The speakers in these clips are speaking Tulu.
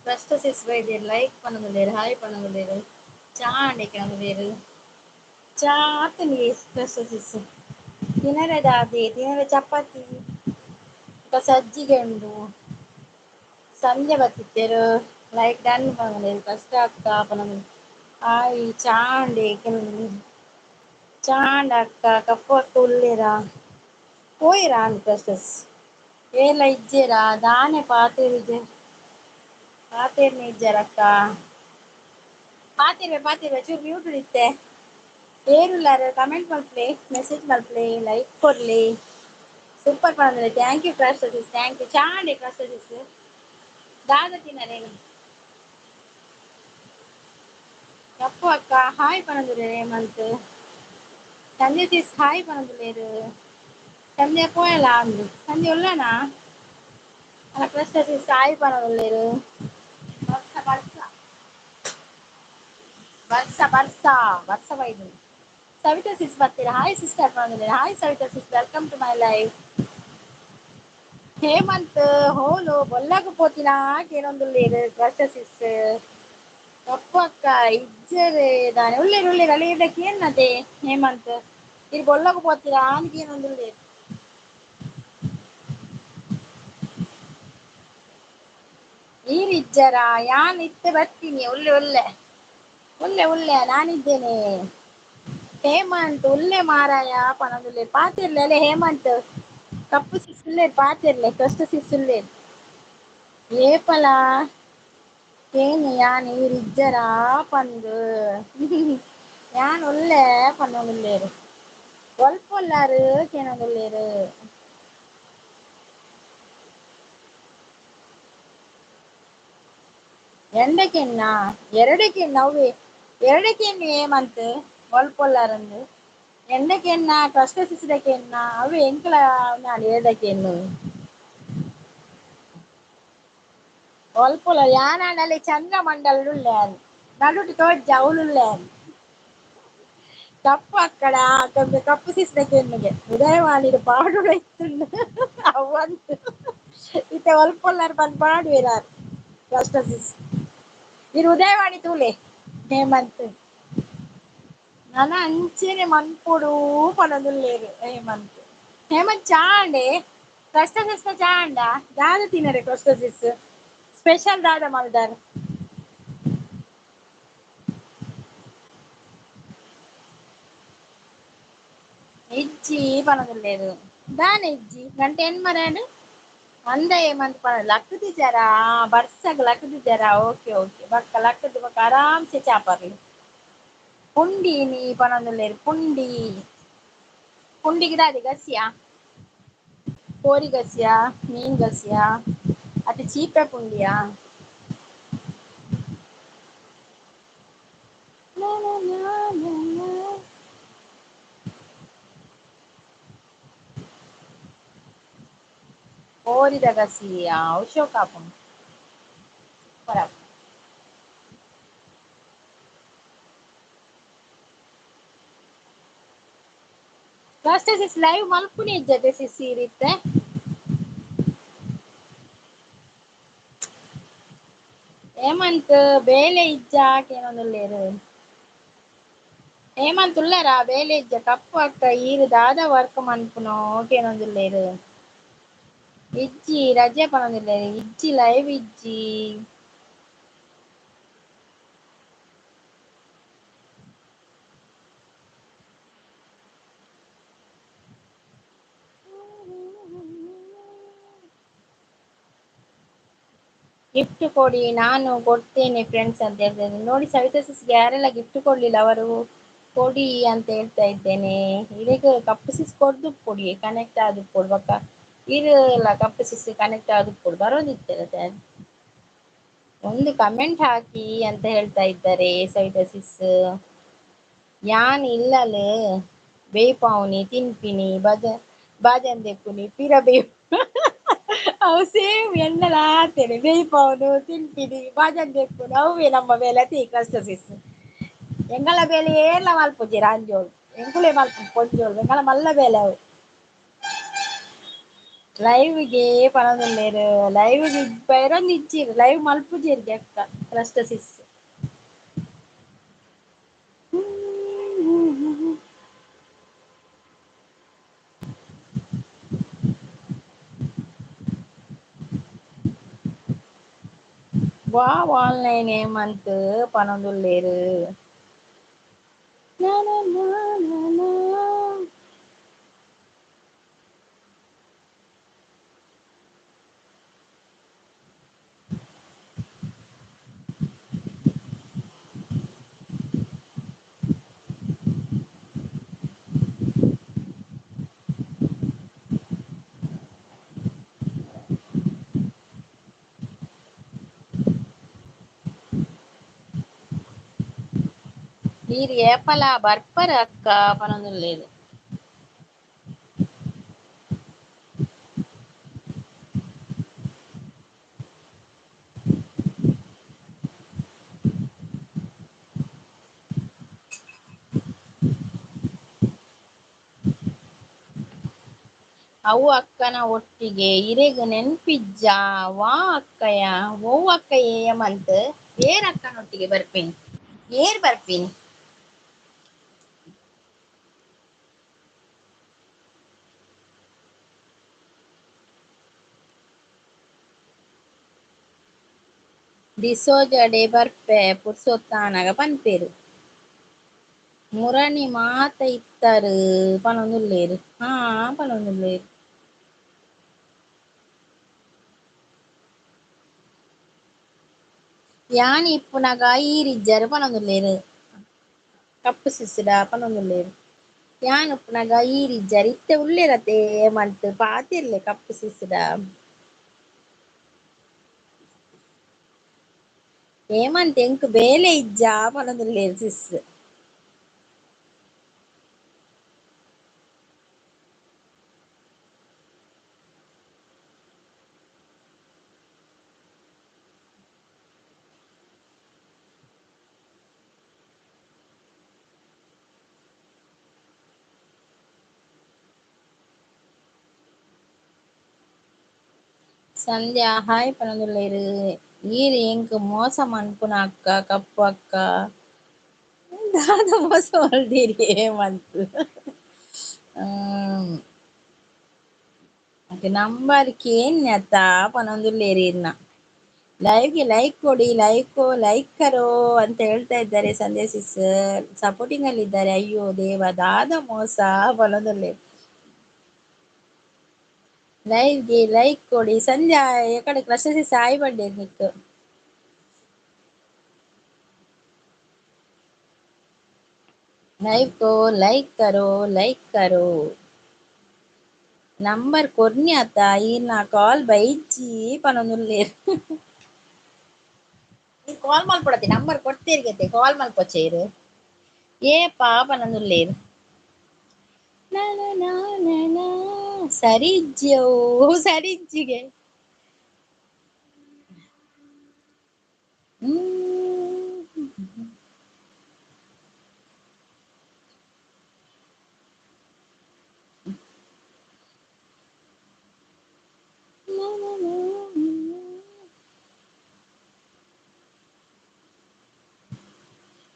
ಫಸ್ಟ್ ಸಿಸ್ ಬೈದೆರ್ ಲೈಕ್ ಪನೊಂದುಲ್ಲೆರ್, ಹಾಯ್ ಪನೊಂದುಲ್ಲೆರ್, ಚಾ ಆಂಡ್ ಚಾ ಆತುಂಡ್ ಫಸ್ಟ್ ಸಿಸ್. ತಿನರೆ ದಾದೆ? ತಿನರೆ ಚಪಾತಿ ಬೊಕ ಸಜ್ಜಿಗೆ ಉಂಡು. ಸಂಜೆ ಬತ್ತಿತ್ತೆರ್ ಲೈಕ್ ಡನ್ ಪನೊಂದುಲ್ಲೆರ್. ಕಷ್ಟ ಅಕ್ಕ ಪನೊಂದುಲ್ಲೆರ್. ಹಾಯ್ ಚಾ ಆಂಡ್ ಚಾ ಆಂಡ್ ಅಕ್ಕ. ಕಪ್ಪು ಅಕ್ಕ ಉಲ್ಲೆರಾ? ಪೋಯೆರಾ ಅಂದ್ ಪ್ರಶಸ್ ಏರ್ಲ ಇಜ್ಜೆರಾ? ದಾನೆ ಪಾತೆರುಜೆರ್? ಪಾತೆರ್ನ ಇಜ್ಜಾರಕ್ಕ. ಪಾತೆರ್ವೆ ಪಾತೆರ್ವೆ, ಚೂರು ಮ್ಯೂಟ್ ಇತ್ತೆ. ಏರುಲ್ಲಾರ ಕಮೆಂಟ್ ಮಲ್ಪಲೆ, ಮೆಸೇಜ್ ಮಲ್ಪಲೆ, ಲೈಕ್ ಕೊರ್ಲೆ. ಸೂಪರ್ ಪನೊಂದುಲ್ಲೆರ್. Thank you ಕ್ರಾಸ್ಟಸಿಸ್, thank you. ಚಾ ಆಂಡೆ ಕ್ರಾಸ್ಟಸಿಸ್? ದಾದ ತಿನರೆ? ಕಪ್ಪು ಅಕ್ಕ ಹಾಯ್ ಪನೊಂದುಲ್ಲೆರ್. ಹೇಮಂತ್ ಸಂಜೆ ಸಿಸ್ ಹಾಯ್ ಪನೊಂದುಲ್ಲೆರ್. ಸಂಜೆ ಪೋಯಲ ಅಂದ್. ಸಂಜೆ ಉಲ್ಲನಾ? ಅಲ್ಲ, ಕ್ರಸ್ಟಸಿಸ್ ಹಾಯ್ ಪನೊಂದುಲ್ಲೆರ್. ಬರ್ಸ ಬರ್ಸ ಬರ್ಸ ಬರ್ಸ ಬರ್ಸ ಬೈದು. ಸವಿತಾ ಸಿಸ್ ಬರ್ತೀರಾ? ಹಾಯ್ ಸಿಸ್ಟರ್ ಪನೊಂದುಲ್ಲೆರ್. Hi Savita sis, welcome to my live. Hemanth ಹೋಲು ಬೊಲ್ಲಗ್ ಪೋತಿನಾ ಕೇನೊಂದುಲ್ಲೆರ್ ಕ್ರಸ್ಟಸಿಸ್. ಕಪ್ಪು ಅಕ್ಕ ಇಜ್ಜೆರ್ ದಾನೆ? ಉಲ್ಲೆರ್ ಉಲ್ಲೆರ್. ಅಲ್ಲಿ ಇರ್ಡ ಕೇನ್ನತೆ. ಹೇಮಂತ್ ಇರ್ ಬೊಲ್ಲಗ್ ಪೋತೀರಾ ಅಂದ್ ಕೇನೊಂದುಲ್ಲೆರ್. ಈರ್ ಇಜ್ಜರಾ? ಯಾನ್ ಇತ್ತೆ ಬರ್ತೀನಿ. ಉಲ್ಲೆ ಉಲ್ಲೆ ಉಲ್ಲೆ ಉಲ್ಲೆ, ನಾನಿದ್ದೇನೆ. ಹೇಮಂತ್ ಉಲ್ಲೆ ಮಾರಾಯ ಪನೊಂದುಲ್ಲೆರ್. ಪಾತೆರ್ಲೆ ಅಲೆ ಹೇಮಂತ್. ಕಪ್ಪು ಸಿಸ್ ಉಲ್ಲೆರ್, ಪಾತೆರ್ಲೆ. ಕಷ್ಟ ಸಿಸ್ ಉಲ್ಲೆರ್. ಏಪಲ ಕೇನೆ ಯಾನ್ ಈರ್ ಇಜ್ಜರಾ ಪಂದ್. ಯಾನ್ ಉಲ್ಲೆ ಪನೊಂದುಲ್ಲೆರ್. ಒಲ್ಪ ಉಲ್ಲಾರ್ ಕೇನೊಂದುಲ್ಲೆರ್. ಎಂಡಕೆನ್ನ ಎರಡಕ್ಕೆನ್ನ ಅವ್ವೆ ಎರಡಕ್ಕೆನ್ನು ಹೇಮಂತ್ ಒಲ್ಪೊಲ್ಲಾರಂದು. ಎಂಡಕೆನ್ನ ಕಷ್ಟ ಸಿಸಿದಕೆನ್ನ ಅವೇ ಎಂಕಲ ನಾನ್ ಎರಡಕ್ಕೆನ್ನು ಒಲ್ಪೊಲ. ಯಾನಾಂಡಲೆ ಚಂದ್ರ ಮಂಡಲ ಉಲ್ಲೆ, ನಡುಟು ತೋಜ್ಜ ಅವ್ಲುಲ್ಲೆ. ಕಪ್ಪು ಅಕ್ಕಡ ಕಪ್ಪು ಸಿಸ್ದ ಕೆನ್ನುಗೆ ಉದಯವಾಣಿಡ್ ಪಾಡುಡ ಇತ್ತುಂಡು ಅವಂತ್. ಇತ್ತೆ ಒಲ್ಪೊಲ್ಲಾರ್ ಬಂದ್ ಪಾಡುವೆರಾರ್. ಕಷ್ಟ ಸಿಸ್ ಇರ್ ಉದಯವಾಣಿ ತೂಲೆ ಹೇಮಂತ್. ನನ ಅಂಚೆನೆ ಮನ್ಪೊಡು ಪನೊಂದುಲ್ಲೆರ್ ಹೇಮಂತ್. ಹೇಮಂತ್ ಚಾ ಆಂಡೆ? ಕಷ್ಟ ಸಿಸ್ನ ಚಾ ಆಂಡ? ದಾದ ತಿನರೆ ಕಷ್ಟ ಸಿಸ್? ಸ್ಪೆಷಲ್ ದಾದ ಮಲ್ದಾರ್? ಇಜ್ಜಿ ಪನೊಂದುಲ್ಲೆರ್. ದಾನೆ ಇಜ್ಜಿ? ಗಂಟೆ ಎಣ್ಮರೆ ಆಂಡ್. ಅಂದ ಹೇಮಂತ್ ಪನ ಲಕ್ಕುದಿಜರಾ? ಬರ್ಸಗ್ ಲಕ್ಕುದಿಜರಾ? ಓಕೆ ಓಕೆ, ಬೊಕ್ಕ ಲಕ್ಕುದು ಬೊಕ್ಕ ಆರಾಮ್ಸೆ ಚಾ ಪರ್ಲಿ. ಪುಂಡಿ ನೀ ಪನೊಂದುಲ್ಲೆರ್. ಪುಂಡಿ ಪುಂಡಿಗ್ ದಾದೆ ಗಸಿಯಾ? ಕೋರಿ ಗಸಿಯಾ? ಮೀನ್ ಗಸಿಯಾ? ಅತ್ತೆ ಚೀಪೆ ಪುಂಡಿಯಾ? ಕೋರಿದ ಗಸಿ ಅವು ಆಪುಂಡು, ಸೂಪರ್ ಆಪುಂಡು. ಸಿಸ್ ಲೈವ್ ಮಲ್ಪುನಿ ಇಜ್ಜತೆ ಸಿಸ್ ಈ ರೀತೆ? ಹೇಮಂತ್ ಬೇಲೆ ಇಜ್ಜಾ ಕೇನೊಂದುಲ್ಲೆರ್. ಹೇಮಂತ್ ಉಲ್ಲಾರಾ? ಬೇಲೆ ಇಜ್ಜ? ಕಪ್ಪು ಅಕ್ಕ ಈರ್ ದಾದ ವರ್ಕ್ ಮನ್ಪುನೋ ಕೇನೊಂದುಲ್ಲೆರ್. ಇಜ್ಜಿ ರಜೆ ಪನೊಂದುಲ್ಲೆರ್. ಇಜ್ಜಿ ಲೈವ್ ಇಜ್ಜಿ. ಗಿಫ್ಟ್ ಕೊಡಿ ನಾನು ಕೊಡ್ತೇನೆ ಫ್ರೆಂಡ್ಸ್ ಅಂತ ಹೇಳ್ತಾ ಇದ್ದೇನೆ. ನೋಡಿ ಸವಿತಾ ಸಿಸ್ಗೆ ಯಾರೆಲ್ಲ ಗಿಫ್ಟ್ ಕೊಡ್ಲಿಲ್ಲ ಅವರು ಕೊಡಿ ಅಂತ ಹೇಳ್ತಾ ಇದ್ದೇನೆ. ಇಡೀಗ ಕಪ್ಪು ಸಿಸ್ ಕೊಡ್ದು ಕೊಡಿ, ಕನೆಕ್ಟ್ ಆದು ಕೊಡ್ಬಕ್ಕ ಇರಲ್ಲ. ಕಪ್ಪು ಸಿಸ್ ಕನೆಕ್ಟ್ ಆದು ಕೊಡು ಬರೋದಿತ್ತಿರತ್ತೆ. ಒಂದು ಕಮೆಂಟ್ ಹಾಕಿ ಅಂತ ಹೇಳ್ತಾ ಇದ್ದಾರೆ ಸವಿತಾ ಸಿಸ್. ಯಾನ್ ಇಲ್ಲಲ್ ಬೇಯ್ಪಾವುನಿ ತಿನ್ಪಿನಿ ಬಜ ಬಾಜನ್ ದೆಪ್ಪುನಿ ಪಿರ ಬೇಯ್. ಅವು ಸೇಮ್ ಎಣ್ಣೆಲ ಆತೇನೆ. ಬೇಯ್ಪಾವುನು ತಿನ್ಪಿನಿ ಬಾಜನ್ ದೆಪ್ಪುನು ಅವೇ ನಮ್ಮ ಬೇಲೆ ಅತಿ. ಕಷ್ಟ ಸಿಸ್ ಎಂಗಳ ಬೇಲೆ ಏರ್ಲ ಮಲ್ಪುಜೆರ್ ಆಂಜೋಳು. ಎಂಕುಲೆ ಮಲ್ಪು ಪೊಂಜೋಳು, ಎಂಗಳ ಮಲ್ಲ ಬೇಲೆ ಅವು. ಲೈವ್ಗೆ ಪನೊಂದುಲ್ಲೆರ್ ಲೈವ್ ಬೈರೊಂದು ಇಜ್ಜಿರ್ ಲೈವ್ ಮಲ್ಪುಜೆರ್ಗೆ ಅಕ್ಕ ಕ್ರಸ್ಟಸಿಸ್. ವಾವ್ ಆನ್ಲೈನ್ ಹೇಮಂತ್ ಪನೊಂದುಲ್ಲೆರ್. ಈರ್ ಏಪಲ ಬರ್ಪರ್ ಅಕ್ಕ ಪನೊಂದುಲ್ಲೆರ್. ಅವು ಅಕ್ಕನ ಒಟ್ಟಿಗೆ ಇರೆಗ್ ನೆನ್ಪಿಜ್ಜಾ ವಾ ಅಕ್ಕಯ್ಯ ಓ ಅಕ್ಕ ಏಮಂತ್ ಏರ್ ಅಕ್ಕನೊಟ್ಟಿಗೆ ಬರ್ಪಿನಿ ಏರ್ ಬರ್ಪಿನಿ? ಡಿಸೋಜಡೆ ಬರ್ಪೆ ಪುರ್ಸೊತ್ತಾನಗ ಪನ್ಪೆರ್. ಮುರಣಿ ಮಾತ ಇತ್ತರ್ ಪನೊಂದುಲ್ಲೆರ್. ಹಾ ಪನೊಂದುಲ್ಲೆರ್. ಯಾನ್ ಇಪ್ಪುನಗ ಈರಿಜ್ಜರ್ ಪನೊಂದುಲ್ಲೆರ್. ಕಪ್ಪು ಸಿಸ್ಡ ಪನೊಂದುಲ್ಲೆರ್. ಯಾನ್ ಉಪ್ಪುನಗ ಈರಿಜ್ಜರ್ ಇತ್ತೆ ಉಲ್ಲೆರತೆ ಮಂತ್ ಪಾತೆರ್ಲೆ ಕಪ್ಪು ಸಿಸ್ಡ. ಹೇಮಂತ್ ಎಂಕ್ ಬೇಲೆ ಇಜ್ಜಾ ಪನೊಂದುಲ್ಲೆರ್ ಸಿಸ್. ಸಂಧ್ಯಾ ಹಾಯ್ ಪನೊಂದುಲ್ಲೆರ್. ಈರ್ ಎಂಕ್ ಮೋಸ ಮನ್ಪುನ ಅಕ್ಕ ಕಪ್ಪು ಅಕ್ಕ ದಾದ ಮೋಸ ಮಲ್ದಿರಿ ಹೇಮಂತ್. ನಂಬರ್ ಕೇನ್ಯತ ಪನೊಂದುಲ್ಲೆರ್ ಇರ್ನ. ಲೈವ್ಗೆ ಲೈಕ್ ಕೊಡಿ, ಲೈಕ್ ಲೈಕ್ ಕರೋ ಅಂತ ಹೇಳ್ತಾ ಇದ್ದಾರೆ ಸಂಧ್ಯಾ ಸಿಸ್. ಸಪೋರ್ಟಿಂಗ್ ಅಲ್ಲಿ ಇದ್ದಾರೆ. ಅಯ್ಯೋ ದೇವ ದಾದ ಮೋಸ ಪನೊಂದುಲ್ಲೆರ್. ಲೈವ್ಗೆ ಲೈಕ್ ಕೊಡಿ. ಸಂಧ್ಯಾ ಎಕಡೆ ಕ್ರಶ್ ಸಾಯಿ ಬಂಡೇರ್ ನಿಕ್. ಲೈವ್ ಕೋ ಲೈಕ್ ಕರೋ ಲೈಕ್ ಕರೋ. ನಂಬರ್ ಕೊರ್ನ್ಯಾತ ಈರ್ನ ಕಾಲ್ ಬೈಜ್ಜಿ ಪನೊಂದುಲ್ಲೆರ್. ಈ ಕಾಲ್ ಮಲ್ಪೊಡತ್ತೆ ನಂಬರ್ ಕೊಡ್ತೇರ್ಗೆತೆ ಕಾಲ್ ಮಲ್ಪೊಚೇರು ಏ ಪಾಪ ಪನೊಂದುಲ್ಲೆರ್. ಸರಿ ಇಜ್ಜಿ ಅವು ಸರಿ ಇಜ್ಜಿಗೆ.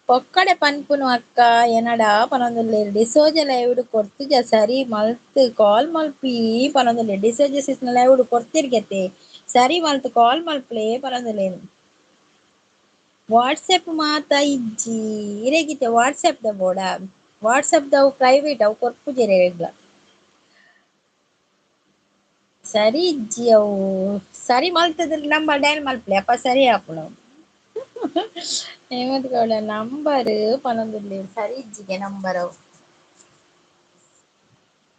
ಪೊಕ್ಕಡೆ ಪನ್ಪುನು ಅಕ್ಕ ಎನಡ ಪನೊಂದುಲ್ಲೆರ್. ಡಿಸೋಜ ಲೈವ್ಡ್ ಕೊರ್ತುಜ ಸರಿ ಮಲ್ತ್ ಕಾಲ್ ಮಲ್ಪಿ ಪನೊಂದುಲ್ಲೆರ್. ಡಿಸೋಜ ಸಿಸ್ನ ಲೈವ್ಡ್ ಕೊರ್ತಿರ್ಗೆತೆ ಸರಿ ಮಲ್ತ್ ಕಾಲ್ ಮಲ್ಪಲೆ ಪನೊಂದುಲ್ಲೆರ್. ವಾಟ್ಸಪ್ ಮಾತ ಇಜ್ಜಿ ಇರೆಗಿತೆ ವಾಟ್ಸಪ್ ದ ಬೋಡ ವಾಟ್ಸಪ್ ದವು ಪ್ರೈವೇಟ್ ಅವು ಕೊರ್ಪುಜೆರ್ ಎರೆಗ್ಲ. ಸರಿ ಇಜ್ಜಿ ಅವು ಸರಿ ಮಲ್ತದ ನಂಬರ್ ಡಯಲ್ ಮಲ್ಪಲೆ ಅಪ್ಪ ಸರಿ ಆಪುನು. ಹೇಮಂತ್ ಗೌಡ ನಂಬರ್ ಪನೊಂದುಲ್ಲೆರ್ ಸರಿ ಇಜ್ಜಿಗೆ ನಂಬರ್ ಅವು.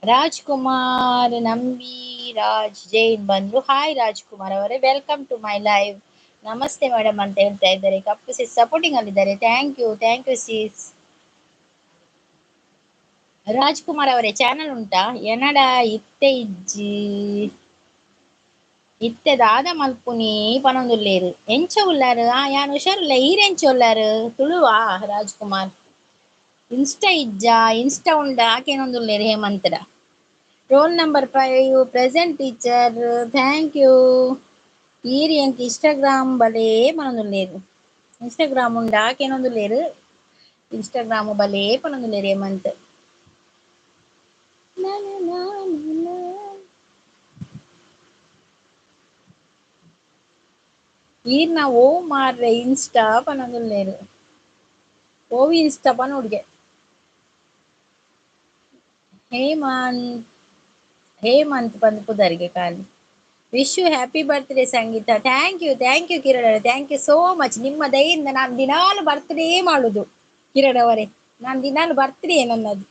ರಾಜ್ಕುಮಾರ್ ನಂಬಿ ರಾಜ್ ಜೈನ್ ಬಂದ್ರು. ಹಾಯ್ ರಾಜ್ಕುಮಾರ್ ಅವರೇ, welcome to my live. ನಮಸ್ತೆ ಮೇಡಮ್ ಅಂತ ಹೇಳ್ತಾ ಇದ್ದಾರೆ. ಕಪ್ಪು ಸಿಸ್ ಸಪೋರ್ಟಿಂಗ್ ಅಲ್ಲಿದ್ದಾರೆ. Thank you, thank you sis. Rajkumar ಅವರೇ ಚಾನಲ್ ಉಂಟಾ? ಎನಡ ಇತ್ತೆ ಇಜ್ಜಿ ಇತ್ತೆ ದಾದ ಮಲ್ಪುನಿ ಪನೊಂದುಲ್ಲೆರ್. ಎಂಚ ಉಲ್ಲಾರು? ಆ ಯಾನ್ ಹುಷಾರುಲ್ಲ. ಈರ್ ಎಂಚ ಉಲ್ಲಾರು? ತುಳುವಾ ರಾಜ್ಕುಮಾರ್? ಇನ್ಸ್ಟಾ ಇಜ್ಜಾ? ಇನ್ಸ್ಟಾ ಉಂಡಾ ಕೇನೊಂದುಲ್ಲೆರ್ ಹೇಮಂತಡ. Roll number 5 present teacher, thank you. ಈರ್ ಎಂಕ್ ಇನ್ಸ್ಟಾಗ್ರಾಮ್ ಬಲೇ ಪನೊಂದುಲ್ಲೆರ್, ಇನ್ಸ್ಟಾಗ್ರಾಮ್ ಉಂಡಾ ಕೇನೊಂದುಲ್ಲೆರ್, ಇನ್ಸ್ಟಾಗ್ರಾಮ್ ಬಲೇ ಪನೊಂದುಲ್ಲೆರ್ ಹೇಮಂತ್. ಈರ್ನ ಓ ಮಾರ್ರೆ ಇನ್ಸ್ಟಾ ಪನೊಂದುಲ್ಲೆರ್, ಓ ಇನ್ಸ್ಟಾ ಪನೊಡ್ಗೆ. ಹೇಮಂತ್ ಹೇಮಂತ್ ಪಂದ್ ಪುದರ್ಗೆ ಖಾಲಿ. Wish you happy birthday Sangeetha. Thank you, thank you Kiran ಅವರೇ, thank you so much. ನಿಮ್ಮ ದಯೆಯಿಂದ ನಾನು ದಿನಾಲು ಬರ್ತ್ಡೇ ಮಾಡುದು ಕಿರಣ್ ಅವರೇ, ನಾನು ದಿನಾಲು ಬರ್ತ್ಡೇ ನನ್ನದು.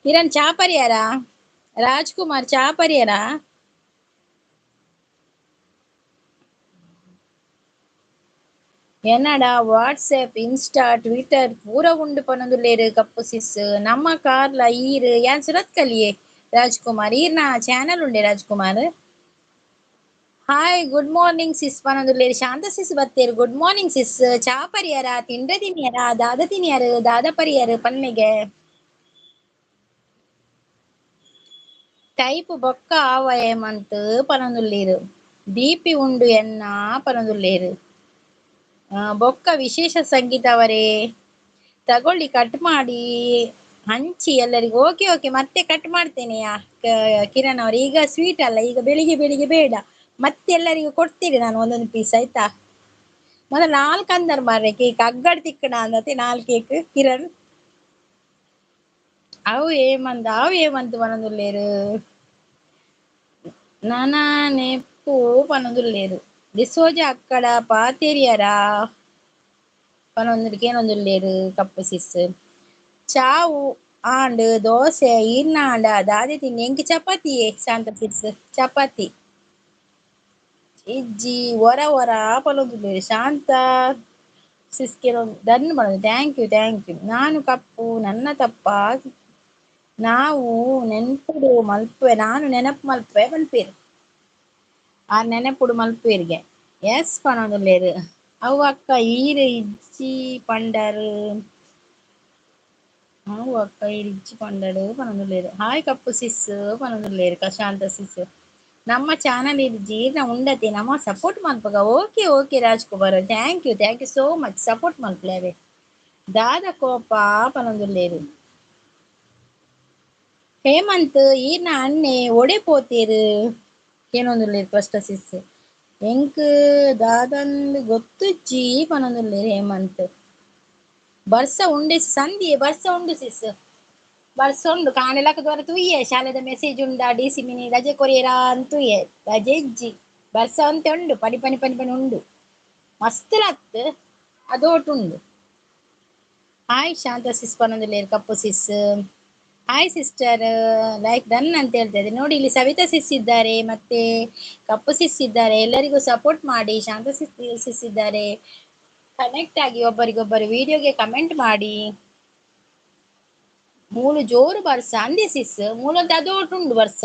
ಕಿರಣ್ ಚಾಪರಿಯಾರ, ರಾಜ್ಕುಮಾರ್ ಚಾಪರಿಯಾರ? ಎನ್ನಡ ವಾಟ್ಸಪ್ ಇನ್ಸ್ಟಾ ಟ್ವಿಟರ್ ಪೂರ ಉಂಡು ಪನೊಂದುಲ್ಲೆರ್ ಕಪ್ಪು ಸಿಸ್. ನಮ್ಮ ಕಾರ್ಲ ಈರ್ ಯಾನ್ ಸುರತ್ ಕಲಿಯೆ ರಾಜ್ಕುಮಾರ್, ಈರ್ನ ಚಾನಲ್ ಉಂಡೆ Rajkumar. Hi good morning sis ಪನೊಂದುಲ್ಲೆರ್. ಶಾಂತ ಸಿಸ್ ಬತ್ತೇರ್, ಗುಡ್ ಮಾರ್ನಿಂಗ್ ಸಿಸ್. ಚಾ ಪರಿಯಾರ, ತಿಂಡ ತಿನಿಯರ, ದಾದ ತಿನಿಯರ್, ದಾದ ಪರಿಯರ್ ಪನ್ನೆಗೆ. ಟೈಪ್ ಬೊಕ್ಕ ಆವಯಮಂತ್ ಪನೊಂದುಲ್ಲೆರ್. ಡಿಪಿ ಉಂಡು ಎನ್ನ ಪನೊಂದುಲ್ಲೆರ್. ಬೊಕ್ಕ ವಿಶೇಷ ಸಂಗೀತ ಅವರೇ ತಗೊಳ್ಳಿ, ಕಟ್ ಮಾಡಿ ಹಂಚಿ ಎಲ್ಲರಿಗೂ. ಓಕೆ ಓಕೆ, ಮತ್ತೆ ಕಟ್ ಮಾಡ್ತೇನೆ ಕಿರಣ್ ಅವರು. ಈಗ ಸ್ವೀಟ್ ಅಲ್ಲ, ಈಗ ಬೆಳಿಗ್ಗೆ ಬೆಳಿಗ್ಗೆ ಬೇಡ, ಮತ್ತೆ ಎಲ್ಲರಿಗೂ ಕೊಡ್ತೀರಿ ನಾನು ಒಂದೊಂದು ಪೀಸ್ ಆಯ್ತಾ. ಮೊದಲು 4 ಅಂದರ್ ಮಾರ್ರೆ ಕೇಕ್ ಅಗ್ಗಡ್ ತಿಕ್ಕಣ ಅಂದತೆ 4 ಕೇಕ್ ಕಿರಣ್. ಅವು ಏಮಂದ ಅವು ಏಮಂತ ಪನೊಂದುಲ್ಲೆರ್, ನಾನಾನೆಪ್ಪು ಪನೊಂದುಲ್ಲೆರ್. ಡಿಸೋಜ ಅಕ್ಕಡ ಪಾತೆರಿಯರ ಪನೊಂದು ಕೇನೊಂದುಲ್ಲೆರ್ ಕಪ್ಪು ಸಿಸ್. ಚಾವು ಆಂಡ್ ದೋಸೆ ಈರ್ನ ಆಂಡ ದಾದೆ ತಿಂಡಿ? ಎಂಕ್ ಚಪಾತಿಯೇ ಶಾಂತ ಸಿಸ್, ಚಪಾತಿ ಇಜ್ಜಿ ಒರ ಒರ ಪನೊಂದುಲ್ಲೆರ್. ಶಾಂತ ಸಿಸ್ ಕೇನೊಂದು done ಪನೊಂದು. Thank you thank you. ನಾನು ಕಪ್ಪು ನನ್ನ ತಪ್ಪ, ನಾವು ನೆನ್ಪುಡು ಮಲ್ಪುವೆ, ನಾನು ನೆನಪು ಮಲ್ಪುವೆ ಪನ್ಪೇರು, ಆ ನೆನಪುಡು ಮಲ್ಪುವೆರ್ಗೆ ಎಸ್ ಪನೊಂದುಲ್ಲೆರ್. ಅವು ಅಕ್ಕ ಈರ್ ಇಜ್ಜಿ ಪಂಡರ್, ಅವು ಅಕ್ಕ ಈರ್ ಇಜ್ಜಿ ಪಂಡರು ಪನೊಂದುಲ್ಲೆರ್. ಹಾಯ್ ಕಪ್ಪು ಸಿಸ್ ಪನೊಂದುಲ್ಲೆರ್ ಶಾಂತ ಸಿಸ್. ನಮ್ಮ ಚಾನಲ್ ಇಜ್ಜಿ ಈರ್ನ ಉಂಡತೆ ನಮ್ಮ support ಮಲ್ಪುಗ. Okay okay Rajkumar, thank you thank you so much, support ಮಲ್ಪಲೆ. ದಾದ ಕೋಪ ಪನೊಂದುಲ್ಲೆರ್. ಹೇಮಂತ್ ಈರ್ನ ಅಣ್ಣೆ ಒಡೆ ಪೋತೇರು ಕೇನೊಂದುಲ್ಲೆರ್ ಫಸ್ಟ್ ಸಿಸ್. ಎಂಕ್ ದಾದಂದ್ ಗೊತ್ತುಜ್ಜಿ ಪನೊಂದುಲ್ಲೆರ್ ಹೇಮಂತ್. ಬರ್ಸ ಉಂಡೆ ಸಂಧಿಯೆ, ಬರ್ಸ ಉಂಡು ಸಿಸ್, ಬರ್ಸ ಉಂಡು. ಕಾಣೆಲಕ್ಕ ದ್ವಾರ ತೂಯೆ ಶಾಲೆದ ಮೆಸೇಜ್ ಉಂಡಾ ಡಿ ಸಿ ಮಿನಿ ರಜೆ ಕೊರಿಯರಾ ಅಂತೂಯೆ, ರಜೆ ಇಜ್ಜಿ. ಬರ್ಸ ಅಂತೆ ಉಂಡು, ಪನಿ ಪನಿ ಪನಿ ಪನಿ ಉಂಡು, ಮಸ್ತ್ ಲತ್ ಅದೋಟು ಉಂಡು. ಹಾಯ್ ಶಾಂತ ಸಿಸ್ ಪನೊಂದುಲ್ಲೆರ್ ಕಪ್ಪು sis. Hi sister, like done ಅಂತ ಹೇಳ್ತಾ ಇದ್ದಾರೆ. ನೋಡಿ ಇಲ್ಲಿ ಸವಿತಾ ಸಿಸ್ ಇದ್ದಾರೆ, ಮತ್ತೆ ಕಪ್ಪು ಸಿಸ್ ಇದ್ದಾರೆ, ಎಲ್ಲರಿಗೂ ಸಪೋರ್ಟ್ ಮಾಡಿ. ಶಾಂತ ಸಿಸ್ ಸಿಸ್ ಇದ್ದಾರೆ, ಕನೆಕ್ಟ್ ಆಗಿ ಒಬ್ಬರಿಗೊಬ್ಬರು ವಿಡಿಯೋಗೆ ಕಮೆಂಟ್ ಮಾಡಿ. ಮೂಲು ಜೋರು ಬರ್ಸ ಅಂದೆ ಸಿಸ್, ಮೂಲಂತ ಅದೋಟುಂಡು ಬರ್ಸ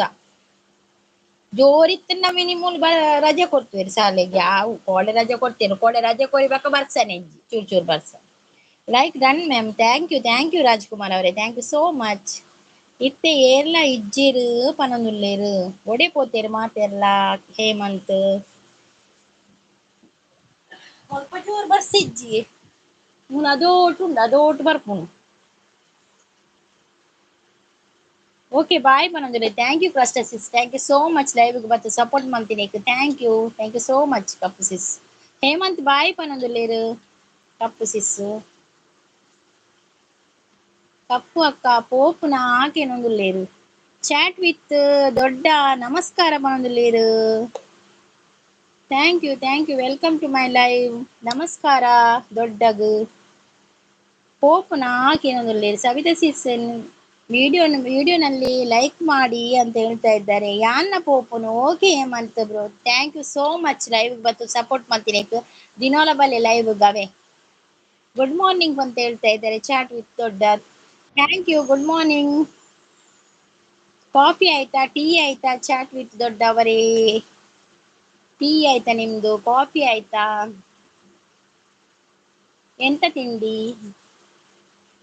ಜೋರಿತ್ತು. ನಮಿನಿ ಮೂಲು ರಜೆ ಕೊಡ್ತೀವಿ ಶಾಲೆಗೆ, ಯಾವ ಕೋಡೆ ರಜೆ ಕೊಡ್ತೇನೆ, ಕೋಡೆ ರಜೆ ಕೊರಿಬೇಕ ಬರ್ಸನೆ ಇಜ್ಜಿ, ಚೂರು ಚೂರು ಬರ್ಸ. Like done ma'am, thank you thank you Rajkumar ಅವರೇ, thank you so much. ಇತ್ತೆ ಏರ್ಲ ಇಜ್ಜಿರು ಪನೊಂದುಲ್ಲೆರ್, ಒಡೆ ಪೋತೇರು ಮಾತೆರ್ಲ ಹೇಮಂತ್. ಸ್ವಲ್ಪ ಜೋರು ಬರ್ಸ ಇಜ್ಜಿ, ಮೂಲು ಅದೋಟು ಉಂಡು, ಅದೋಟು ಬರ್ಪುಂಡು. ಓಕೆ ಬಾಯ್ ಪನೊಂದುಲ್ಲೆ. Thank you cluster sis, thank you so much. ಲೈವ್ಗೆ ಬತ್ತು ಸಪೋರ್ಟ್ ಮಾಡ್ತೀನಿ, thank you thank you so much Kappu sis. Hemanth bye ಪನೊಂದುಲ್ಲೆರ್ ಕಪ್ಪು ಸಿಸ್. ಕಪ್ಪು ಅಕ್ಕ ಪೋಪುನ ಆಕೆನೊಂದುಲ್ಲೆರ್. ಚಾಟ್ ವಿತ್ ದೊಡ್ಡ ನಮಸ್ಕಾರ ಪನೊಂದುಲ್ಲೆರ್. Thank you thank you, welcome to my live. ನಮಸ್ಕಾರ ದೊಡ್ಡಗ್. ಪೋಪುನ ಆಕೆನೊಂದುಲ್ಲೆರ್. ಸವಿತಾ ಸಿಸ್ ವಿಡಿಯೋನಲ್ಲಿ ಲೈಕ್ ಮಾಡಿ ಅಂತ ಹೇಳ್ತಾ ಇದ್ದಾರೆ. ಯಾನ್ನ ಪೋಪುನು? Okay Hemanth bro, thank you so much. Live ಬತ್ತು ಸಪೋರ್ಟ್ ಮಾಡ್ತೀನಿ, ದಿನೋಲ ಬಲ್ಲೆ ಲೈವ್ ಗವೆ. ಗುಡ್ ಮಾರ್ನಿಂಗ್ ಅಂತ ಹೇಳ್ತಾ ಇದ್ದಾರೆ ಚಾಟ್ ವಿತ್ ದೊಡ್ಡ. Thank you, good morning. Coffee ಆಯ್ತಾ, ಟೀ ಆಯ್ತಾ ಚಾಟ್ ವಿತ್ ದೊಡ್ಡವರೇ? ಟೀ ಆಯ್ತಾ ನಿಮ್ದು? ಕಾಫಿ ಆಯ್ತಾ? ಎಂತ ತಿಂಡಿ?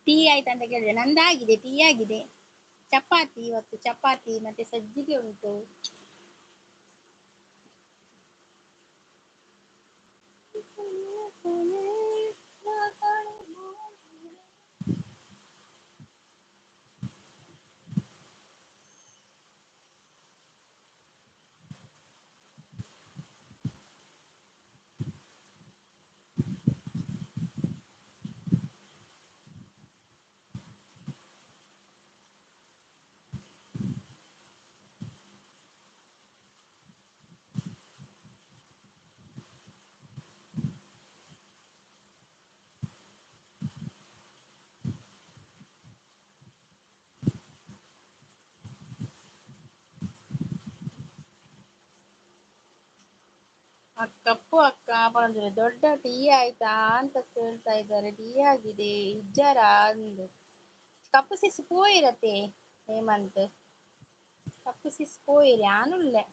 ಟೀ ಆಯ್ತಾ ಅಂತ ಕೇಳಿದೆ. ನಂದಾಗಿದೆ, ಟೀ ಆಗಿದೆ. ಚಪಾತಿ ಇವತ್ತು, ಚಪಾತಿ ಮತ್ತೆ ಸಜ್ಜಿಗೆ ಉಂಟು. ಅಕ್ಕಪ್ಪು ಅಕ್ಕ ಬಂದ್ರೆ ದೊಡ್ಡ ಟೀ ಆಯ್ತಾ ಅಂತ ಕೇಳ್ತಾ ಇದ್ದಾರೆ. ಟೀ ಆಗಿದೆ ಇಜ್ಜಾರ ಅಂದು ಕಪ್ಪು ಸಿಸ್ ಪೋಯಿರತೆ ಹೇಮಂತ್, ಕಪ್ಪು ಸಿಸ್ ಪೋಯಿರಿ ಆನುಲ್ಲೆ.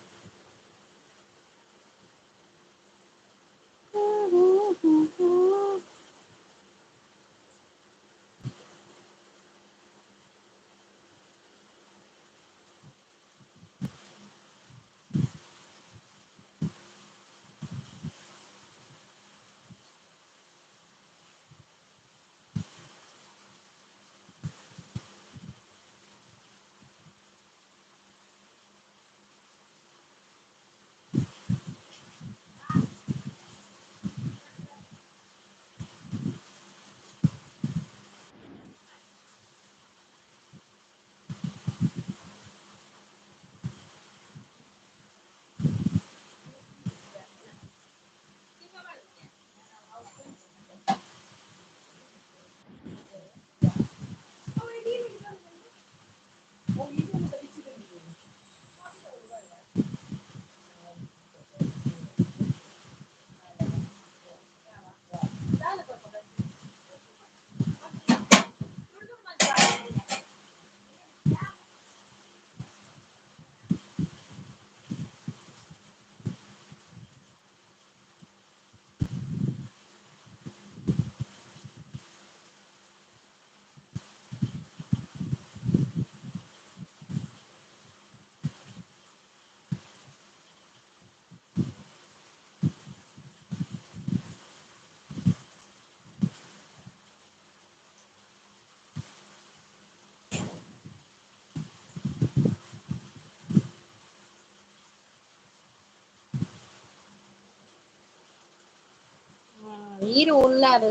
ಈರು ಉಳ್ಳಾರು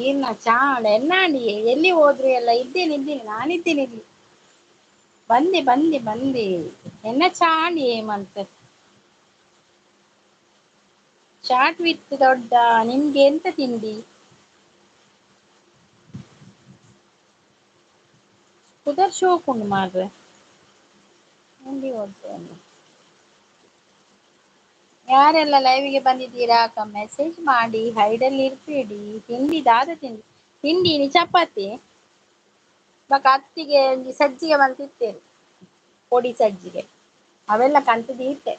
ಈರ್ನ ಚಾಣ ಎನ್ನಾಂಡಿ ಎಲ್ಲಿ ಹೋದ್ರಿ ಎಲ್ಲ? ಇದ್ದೇನೆ ಇದ್ದೇನೆ, ನಾನಿದ್ದೇನೆ ಇಲ್ಲಿ. ಬಂದೆ ಬಂದೆ ಬಂದೆ. ಎನ್ನ ಚಾಂಡಿ ಹೇಮಂತ್ ಚಾಟ್ ವಿತ್ ದೊಡ್ಡ. ನಿಮ್ಗೆ ಎಂತ ತಿಂಡಿ? ಪುದರ್ ಶೋಕುಂಡು ಮಾರ್ರೆ. ಉಂಡಿ ಹೋಗ್ತೇನೆ. ಯಾರೆಲ್ಲ ಲೈವ್ಗೆ ಬಂದಿದ್ದೀರಾ ಅಕ್ಕ ಮೆಸೇಜ್ ಮಾಡಿ, ಹೈಡಲ್ಲಿ ಇರ್ಬೇಡಿ. ತಿಂಡಿ ದಾದ ತಿಂಡಿ ತಿಂಡಿ ಇನಿ ಚಪಾತಿ ಬಕ ಅತ್ತಿಗೆ ಒಂಜಿ ಸಜ್ಜಿಗೆ ಮಂತಿತ್ತೇನೆ, ಪೊಡಿ ಸಜ್ಜಿಗೆ ಅವೆಲ್ಲ ಕಂತದ ಇತ್ತೆ.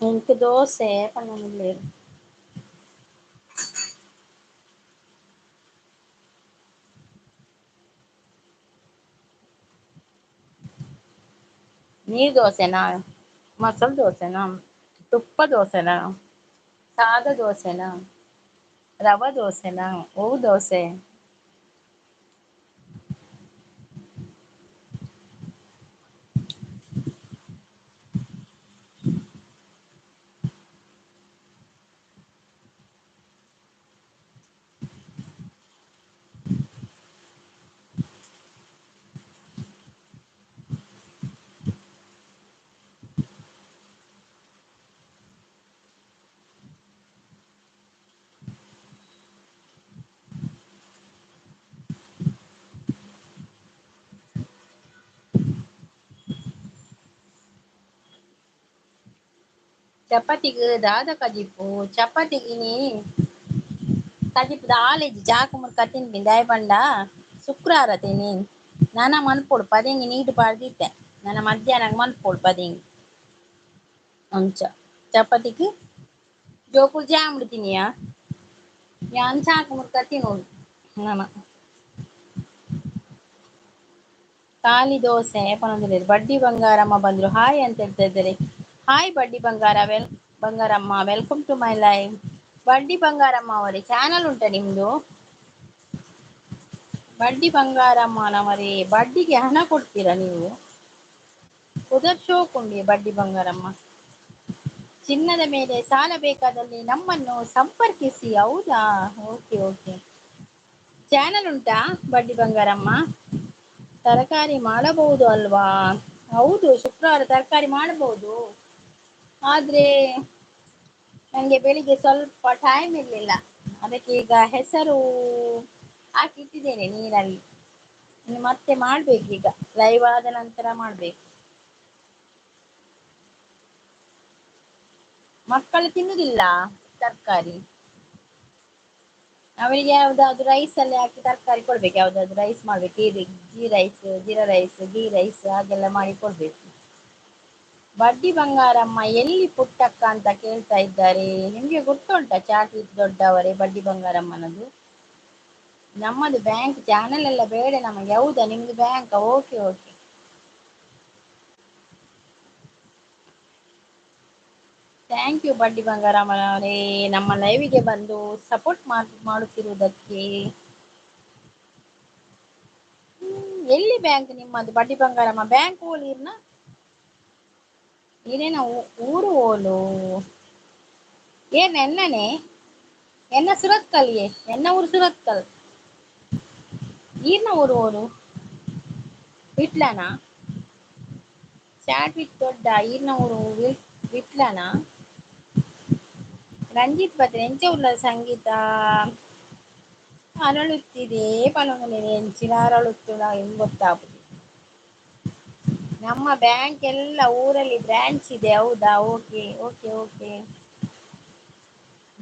ಎಂಕ್ ದೋಸೆ ಪನ್ನೊಂದು. ನೀರ್ ದೋಸೆನಾ, ಮಸಾಲೆ ದೋಸೆನಾ, ತುಪ್ಪ ದೋಸೆನಾ, ಸಾದಾ ದೋಸೆನಾ, ರವಾ ದೋಸೆನಾ, ಓ ದೋಸೆ? ಚಪಾತಿಗೆ ದಾದ ಕಜಿಪು? ಚಪಾತಿಗೆ ನೀ ಕಜಿಪು ದಾಲೇಜಿ ಜಾಕು ಮುರ್ಕ ತಿನ್ಪಿ ದಾಯ ಪಂಡ ಶುಕ್ರವಾರ ತಿನ್ನಿ. ನಾನ ಮನ್ಪೊಡು ಪದೆಂಗಿ ನೀಟ್ ಪಾಡ್ದಿತ್ತೆ, ನನ್ನ ಮಧ್ಯಾಹ್ನ ಮನ್ಪೊಡು ಪದೆಂಗಿ. ಅಂಚ ಚಪಾತಿಗೆ ಜೋಕುಲು ಜಾಮ್ ತಿನಿಯಾ ಯಾನ್ ಚಾಕು ಮುರ್ಕ ತಿನ್ನೋದು ನನ. ಖಾಲಿ ದೋಸೆ ಪನೊಂದುಲ್ಲೆರ್. ಬಡ್ಡಿ ಬಂಗಾರಮ್ಮ ಬಂದ್ರು ಹಾಯ್ ಅಂತ ಹೇಳ್ತಾ ಇದ್ದಾರೆ. ಹಾಯ್ ಬಡ್ಡಿ ಬಂಗಾರ Bangaramma, welcome to my live. ಬಡ್ಡಿ ಬಂಗಾರಮ್ಮ ಅವರೇ, ಚಾನಲ್ ಉಂಟಾ ನಿಮ್ದು? ಬಡ್ಡಿ ಬಂಗಾರಮ್ಮನವರೇ, ಬಡ್ಡಿಗೆ ಹಣ ಕೊಡ್ತೀರಾ ನೀವು? ಪುದರ್ ಶೋಕುಂಡಿ ಬಡ್ಡಿ ಬಂಗಾರಮ್ಮ. ಚಿನ್ನದ ಮೇಲೆ ಸಾಲ ಬೇಕಾದಲ್ಲಿ ನಮ್ಮನ್ನು ಸಂಪರ್ಕಿಸಿ. ಹೌದಾ? Okay okay. ಚಾನಲ್ ಉಂಟಾ ಬಡ್ಡಿ ಬಂಗಾರಮ್ಮ? ತರಕಾರಿ ಮಾಡಬಹುದು ಅಲ್ವಾ? ಹೌದು, ಶುಕ್ರವಾರ ತರಕಾರಿ ಮಾಡಬಹುದು. ಆದ್ರೆ ನಂಗೆ ಬೆಳಿಗ್ಗೆ ಸ್ವಲ್ಪ ಟೈಮ್ ಇರ್ಲಿಲ್ಲ, ಅದಕ್ಕೆ ಈಗ ಹೆಸರು ಹಾಕಿಟ್ಟಿದ್ದೇನೆ ನೀರಲ್ಲಿ. ಇನ್ನು ಮತ್ತೆ ಮಾಡ್ಬೇಕು, ಈಗ ಲೈವ್ ಆದ ನಂತರ ಮಾಡ್ಬೇಕು. ಮಕ್ಕಳು ತಿನ್ನುದಿಲ್ಲ ತರಕಾರಿ, ಅವರಿಗೆ ಯಾವ್ದಾದ್ರು ರೈಸ್ ಅಲ್ಲಿ ಹಾಕಿ ತರಕಾರಿ ಕೊಡ್ಬೇಕು. ಯಾವ್ದಾದ್ರು ರೈಸ್ ಮಾಡ್ಬೇಕು, ghee rice, jeera rice, ghee rice ಹಾಗೆಲ್ಲ ಮಾಡಿ ಕೊಡ್ಬೇಕು. ಬಡ್ಡಿ ಬಂಗಾರಮ್ಮ ಎಲ್ಲಿ ಪುಟ್ಟಕ್ಕ ಅಂತ ಕೇಳ್ತಾ ಇದ್ದಾರೆ. ನಿಮ್ಗೆ ಗೊತ್ತುಂಟಾ ಚಾಟ್ ವಿತ್ ದೊಡ್ಡವರೇ ಬಡ್ಡಿ ಬಂಗಾರಮ್ಮನದು? ನಮ್ಮದು ಬ್ಯಾಂಕ್ ಚಾನಲ್ ಎಲ್ಲ ಬೇಡ ನಮಗೆ. ಹೌದಾ, ನಿಮ್ದು bank? Okay okay, thank you ಬಡ್ಡಿ ಬಂಗಾರಮ್ಮನವರೇ, ನಮ್ಮ ಲೈವಿಗೆ ಬಂದು ಸಪೋರ್ಟ್ ಮಾಡುತ್ತಿರುವುದಕ್ಕೆ. ಎಲ್ಲಿ ಬ್ಯಾಂಕ್ ನಿಮ್ಮದು ಬಡ್ಡಿ ಬಂಗಾರಮ್ಮ? ಬ್ಯಾಂಕ್ ಓಲಿರ್ನ ಇರೇನ ಊರು ಓಲು? ಏನ್ ಎನ್ನನೆ ಎನ್ನ ಸುರತ್ಕಲ್? ಏ ಎನ್ನ ಊರು ಸುರತ್ಕಲ್. ಈರ್ನ ಊರು ಓಲು? ವಿಟ್ಲನಾ? ಚಾಟ್ ವಿತ್ ದೊಡ್ಡ ಈರ್ನ ಊರು ವಿಟ್ಲನಾ? ರಂಜಿತ್ ಬತ್ರೆ ಎಂಚ ಉಲ್ಲ ಸಂಗೀತ ಅರಳುತ್ತಿದೆ ಪನೊಂದುಲ್ಲೆರ್ ಎಂಚಿನ ಅರಳುತ್ತುಂಡ ಎಂಕ್ ಗೊತ್ತಾಪುಜಿ. ನಮ್ಮ ಬ್ಯಾಂಕ್ ಎಲ್ಲ ಊರಲ್ಲಿ ಬ್ರಾಂಚ್ ಇದೆ. ಹೌದಾ? Okay okay okay.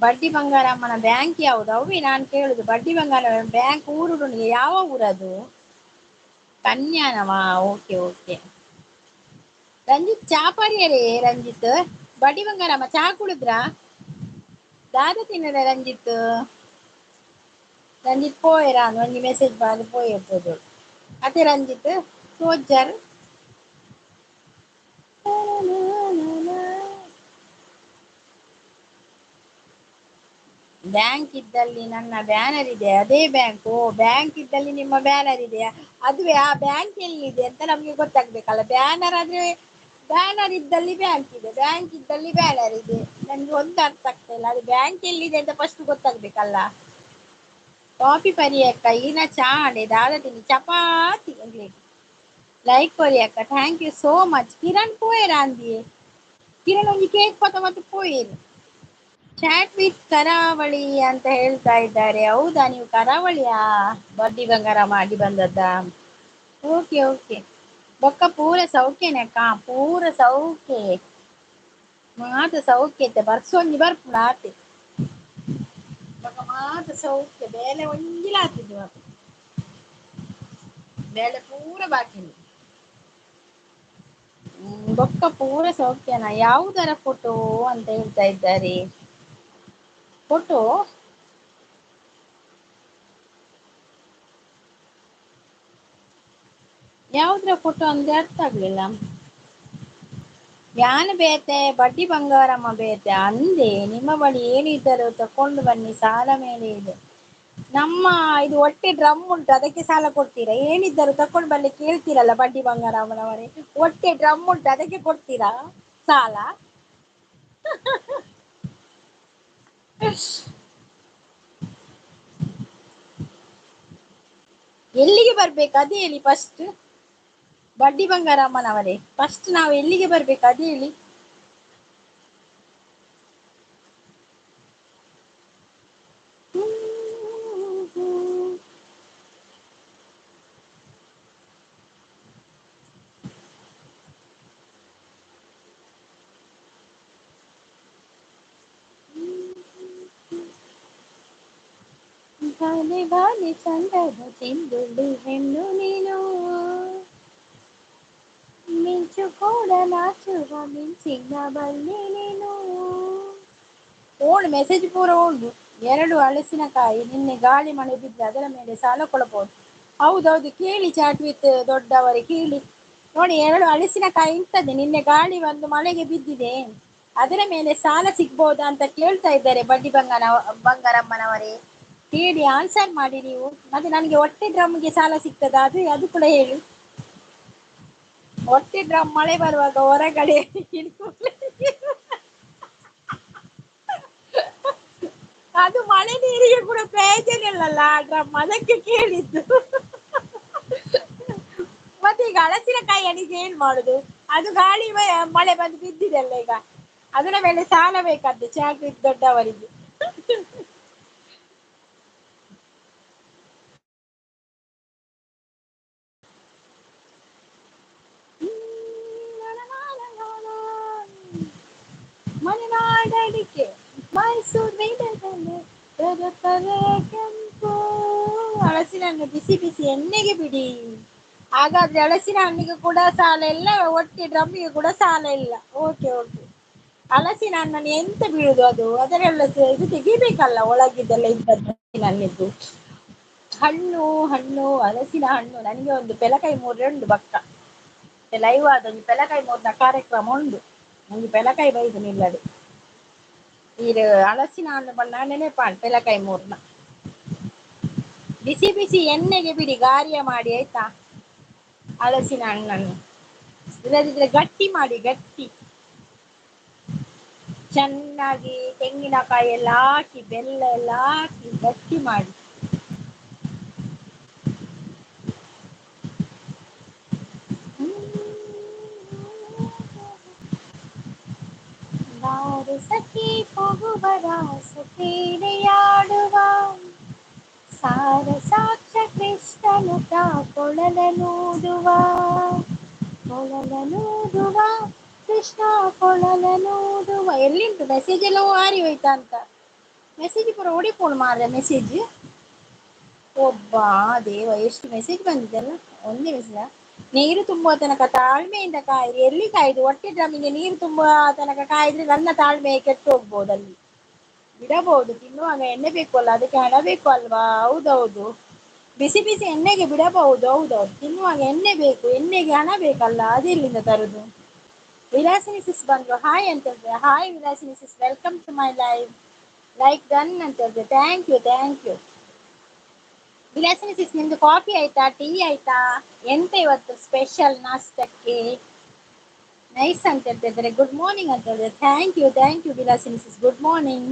ಬಡ್ಡಿ ಬಂಗಾರಮ್ಮನ ಬ್ಯಾಂಕ್ ಯಾವುದು? ಅವೇ ನಾನು ಕೇಳುದು, ಬಡ್ಡಿ ಬಂಗಾರ ಬ್ಯಾಂಕ್ ಊರುಡು ಯಾವ ಊರದು? ಕನ್ಯಾನವಾ? Okay okay. Ranjith ಚಾ ಪರಿಯರೇ ರಂಜಿತ್? ಬಡ್ಡಿ ಬಂಗಾರಮ್ಮ ಚಾ ಕುಡಿದ್ರಾ? ದಾದ ತಿನ್ನರೆ ರಂಜಿತ್? ರಂಜಿತ್ ಪೋಯೆರಾ ಒಂಜಿ ಮೆಸೇಜ್ ಪಾಡ್ದ್ ಪೋಯೆರ್ ತೋಜೊಡು. ಅತೆ ರಂಜಿತ್ ತೋಜಾರ್. ಬ್ಯಾಂಕ್ ಇದ್ದಲ್ಲಿ ನನ್ನ ಬ್ಯಾನರ್ ಇದೆ, ಅದೇ ಬ್ಯಾಂಕ್. ಓ, ಬ್ಯಾಂಕ್ ಇದ್ದಲ್ಲಿ ನಿಮ್ಮ ಬ್ಯಾನರ್ ಇದೆಯಾ? ಅದುವೇ ಆ ಬ್ಯಾಂಕ್ ಎಲ್ಲಿದೆ ಅಂತ ನಮ್ಗೆ ಗೊತ್ತಾಗ್ಬೇಕಲ್ಲ. ಬ್ಯಾನರ್ ಆದ್ರೆ ಬ್ಯಾನರ್ ಇದ್ದಲ್ಲಿ ಬ್ಯಾಂಕ್ ಇದೆ, ಬ್ಯಾಂಕ್ ಇದ್ದಲ್ಲಿ ಬ್ಯಾನರ್ ಇದೆ. ನನ್ಗೆ ಒಂದು ಅರ್ಥ ಆಗ್ತಾ ಇಲ್ಲ, ಅದು ಬ್ಯಾಂಕ್ ಎಲ್ಲಿದೆ ಅಂತ ಫಸ್ಟ್ ಗೊತ್ತಾಗ್ಬೇಕಲ್ಲ. ಕಾಫಿ ಪರಿಯಕ್ಕ ಈನ ಚಾಡೆ ದಾದ ತಿನ್ನಿ ಚಪಾತಿ ಲೈಕ್ ಕೊರಿಯಕ್ಕ. Thank you so much. Kiran ಪೋಯೆರಾ ಅಂದಿಯೇ? ಕಿರಣ್ ಒಂಜಿ ಕೇಕ್ ಪತ ಮತ್ತು ಪೋಯೆರ್. ಚಾಟ್ ವಿತ್ ಕರಾವಳಿ ಅಂತ ಹೇಳ್ತಾ ಇದ್ದಾರೆ. ಹೌದಾ, ನೀವು ಕರಾವಳಿಯಾ? ಬಡ್ಡಿ ಬಂಗಾರ ಮಾಡಿ ಬಂದದ್ದ? Okay okay. ಬೊಕ್ಕ ಪೂರ ಸೌಖ್ಯನಕ್ಕ? ಪೂರ ಸೌಖ್ಯ, ಮಾತ ಸೌಖ್ಯ ಐತೆ. ಬರ್ಸೊಂಜಿ ಬರ್ಪುಂಡು ಆತೆ. ಬೊಕ್ಕ ಮಾತ ಸೌಖ್ಯ, ಬೇಲೆ ಒಂಜಿಲ ಆತಿದ್ದು ಮಾತ ಬೇಲೆ ಪೂರ ಬಾಕಿ. ಬೊಕ್ಕ ಪೂರ ಸೌಖ್ಯನ? ಯಾವುದರ ಫೋಟೋ ಅಂತ ಹೇಳ್ತಾ ಇದ್ದಾರೆ. ಫೋಟೋ ಯಾವುದ್ರ ಫೋಟೋ ಅಂದ್ರೆ ಅರ್ಥ ಆಗ್ಲಿಲ್ಲ. ಯಾನ್ ಬೇತೆ ಬಡ್ಡಿ ಬಂಗಾರಮ್ಮ ಬೇತೆ ಅಂದೆ. ನಿಮ್ಮ ಬಳಿ ಏನು ಇದ್ದರೂ ತಕೊಂಡು ಬನ್ನಿ, ಸಾಲ ಮೇಲೆ ಇದೆ. ನಮ್ಮ ಇದು ಹೊಟ್ಟೆ ಡ್ರಮ್ ಉಂಟು, ಅದಕ್ಕೆ ಸಾಲ ಕೊಡ್ತೀರಾ? ಏನಿದ್ದರೂ ತಕೊಂಡು ಬರ್ಲಿಕ್ಕೆ ಹೇಳ್ತೀರಲ್ಲ ಬಡ್ಡಿ ಬಂಗಾರಮ್ಮನವರೇ. ಹೊಟ್ಟೆ ಡ್ರಮ್ ಉಂಟು, ಅದಕ್ಕೆ ಕೊಡ್ತೀರಾ ಸಾಲ? ಎಲ್ಲಿಗೆ ಬರ್ಬೇಕು ಅದೇ ಹೇಳಿ ಫಸ್ಟ್ ಬಡ್ಡಿ ಬಂಗಾರಮ್ಮನವರೇ. ಫಸ್ಟ್ ನಾವು ಎಲ್ಲಿಗೆ ಬರ್ಬೇಕು ಅದೇ ಹೇಳಿ. ಬಾಲೆ ಬಾಲೆ ಚಂದದ ಚೆಂದುಳ್ಳಿ ಹೆಣ್ಣು ನೀನು, ಮಿಂಚು ಕೂಡ ನಾಚುವ ಮಿಂಚಿನ ಬಲ್ಲೆ ನೀನು. ಓಳು ಮೆಸೇಜ್ ಪೂರ ಉಂಡು. 2 ಹಲಸಿನಕಾಯಿ ನಿನ್ನೆ ಗಾಳಿ ಮಳೆ ಬಿದ್ದರೆ ಅದರ ಮೇಲೆ ಸಾಲ ಕೊಡಬಹುದು. ಹೌದೌದು, ಕೇಳಿ ಚಾಟ್ ವಿತ್ ದೊಡ್ಡವರೇ ಕೇಳಿ ನೋಡಿ. 2 ಹಲಸಿನಕಾಯಿ ಇಂತದೆ ನಿನ್ನೆ ಗಾಳಿ ಬಂದು ಮಳೆಗೆ ಬಿದ್ದಿದೆ, ಅದರ ಮೇಲೆ ಸಾಲ ಸಿಗ್ಬೋದಾ ಅಂತ ಕೇಳ್ತಾ ಇದ್ದಾರೆ ಬಡ್ಡಿ ಬಂಗಾರಮ್ಮನವರೇ. ಕೇಳಿ ಆನ್ಸರ್ ಮಾಡಿ ನೀವು. ಮತ್ತೆ ನನಗೆ ಹೊಟ್ಟೆ ಡ್ರಮ್ಗೆ ಸಾಲ ಸಿಗ್ತದಾ, ಅದು ಅದು ಕೂಡ ಹೇಳಿ. ಹೊಟ್ಟೆ ಡ್ರಮ್ ಮಳೆ ಬರುವಾಗ ಹೊರಗಡೆ ಅದು ಮಳೆ ನೀರಿಗೆ ಕೂಡ ಪ್ರಯೋಜನ ಇಲ್ಲಲ್ಲ ಆ ಡ್ರಮ್, ಅದಕ್ಕೆ ಕೇಳಿದ್ದು. ಮತ್ತೆ ಈಗ ಹಲಸಿನಕಾಯಿ ಅಡಿಗೆ ಏನ್ ಮಾಡುದು? ಅದು ಗಾಳಿ ಮಳೆ ಬಂದು ಬಿದ್ದಿದೆ ಅಲ್ಲ, ಈಗ ಅದರ ಮೇಲೆ ಸಾಲ ಬೇಕಾದ್ದು ಚಾಕ್ರಿ ದೊಡ್ಡವರಿಗೆ. ಮಲೆನಾಡಡಿಕೆ ಮೈಸೂರು ಕೆಂಪು. ಹಲಸಿನ ಹಣ್ಣು ಬಿಸಿ ಬಿಸಿ ಎಣ್ಣೆಗೆ ಬಿಡಿ. ಹಾಗಾದ್ರೆ ಹಲಸಿನ ಹಣ್ಣಿಗೆ ಕೂಡ ಸಾಲ ಇಲ್ಲ, ಒಟ್ಟಿ ಡ್ರಮ್ಮಿಗೆ ಕೂಡ ಸಾಲ ಇಲ್ಲ. Okay okay. ಹಲಸಿನ ಹಣ್ಣನ್ನು ಎಂತ ಬೀಳುದು ಅದು, ಅದರೆಲ್ಲ ಇದು ತೆಗಿಬೇಕಲ್ಲ ಒಳಗಿದ್ದೆಲ್ಲ ಇದ್ದದ್ದು ಹಣ್ಣಿದ್ದು. ಹಣ್ಣು ಹಣ್ಣು ಹಲಸಿನ ಹಣ್ಣು. ನನಗೆ ಒಂದು ಪೆಲಕಾಯಿ ಮೂರು ಉಂಟು ಬಕ್ಕ ಲೈವ್ ಆದ ಒಂದು ಪೆಲಕಾಯಿ ಮೂರ್ನ ಕಾರ್ಯಕ್ರಮ ಉಂಟು. ನನಗೆ ಪೆಲಕಾಯಿ ಬೈದು ನಿಲ್ಲದು. ಈ ಹಲಸಿನ ಹಣ್ಣು ಬಣ್ಣ ನೆನೆಪಾಣ್ ಪೆಲಕಾಯಿ ಮೂರ್ನ. ಬಿಸಿ ಬಿಸಿ ಎಣ್ಣೆಗೆ ಬಿಡಿ, ಗಾರಿಯ ಮಾಡಿ ಆಯ್ತಾ ಹಲಸಿನ ಹಣ್ಣನ್ನು. ಇಲ್ಲದಿದ್ರೆ ಗಟ್ಟಿ ಮಾಡಿ, ಗಟ್ಟಿ ಚೆನ್ನಾಗಿ ತೆಂಗಿನಕಾಯಿ ಎಲ್ಲ ಹಾಕಿ ಬೆಲ್ಲ ಎಲ್ಲ ಹಾಕಿ ಗಟ್ಟಿ ಮಾಡಿ. ಸಖಿ ಹೋಗುವ ರಾಸ ಕ್ರೀಡೆಯಾಡುವ ಸಾರ ಸಾಕ್ಷ ಕೃಷ್ಣನು ತಾ ಕೊಳಲನೂದುವ ಕೊಳಲನೂದುವ ಕೃಷ್ಣ ಕೊಳಲನೂದುವ. ಎಲ್ಲಿಂಟು ಮೆಸೇಜ್ ಎಲ್ಲ ಹಾರಿ ಹೋಯ್ತಾ ಅಂತ ಮೆಸೇಜ್ ಪೂರ ಓಡಿಪೋಣು ಮಾರ್ರೆ ಮೆಸೇಜ್. ಒಬ್ಬ ದೇವ ಎಷ್ಟು ಮೆಸೇಜ್ ಬಂದಿದೆಲ್ಲ. ಒಂದೇ ಮೆಸೇಜ್. ನೀರು ತುಂಬುವ ತನಕ ತಾಳ್ಮೆಯಿಂದ ಕಾಯಿರಿ. ಎಲ್ಲಿ ಕಾಯ್ದು? ಹೊಟ್ಟೆ ಡ್ರಮ್ಮಿಗೆ ನೀರು ತುಂಬುವ ತನಕ ಕಾಯಿದ್ರೆ ನನ್ನ ತಾಳ್ಮೆ ಕೆಟ್ಟು ಹೋಗ್ಬೋದು, ಅಲ್ಲಿ ಬಿಡಬಹುದು. ತಿನ್ನುವಾಗ ಎಣ್ಣೆ ಬೇಕು ಅಲ್ಲ, ಅದಕ್ಕೆ ಹಣ ಬೇಕು ಅಲ್ವಾ? ಹೌದೌದು, ಬಿಸಿ ಬಿಸಿ ಎಣ್ಣೆಗೆ ಬಿಡಬಹುದು. ಹೌದೌದು, ತಿನ್ನುವಾಗ ಎಣ್ಣೆ ಬೇಕು, ಎಣ್ಣೆಗೆ ಹಣ ಬೇಕಲ್ಲ, ಅದೆಲ್ಲಿಂದ ತರುದು? ವಿಲಾಸಿನಿ ಸಿಸ್ ಬಂದ್ರು, ಹಾಯ್ ಅಂತ ಹೇಳಿದ್ರೆ. Hi Vilasini sis, welcome to my live. Like done ಅಂತ ಹೇಳಿದ್ರೆ. Thank you thank you Vilasini sis. ನಿಮ್ದು ಕಾಫಿ ಆಯ್ತಾ, ಟೀ ಆಯ್ತಾ? ಎಂತ ಇವತ್ತು ಸ್ಪೆಷಲ್ ನಾಷ್ಟಕ್ಕೆ? ನೈಸ್ ಅಂತ ಹೇಳ್ತಾ ಇದ್ದಾರೆ. ಗುಡ್ ಮಾರ್ನಿಂಗ್ ಅಂತ ಹೇಳಿದ್ರೆ. Thank you thank you Vilasini sis, good morning.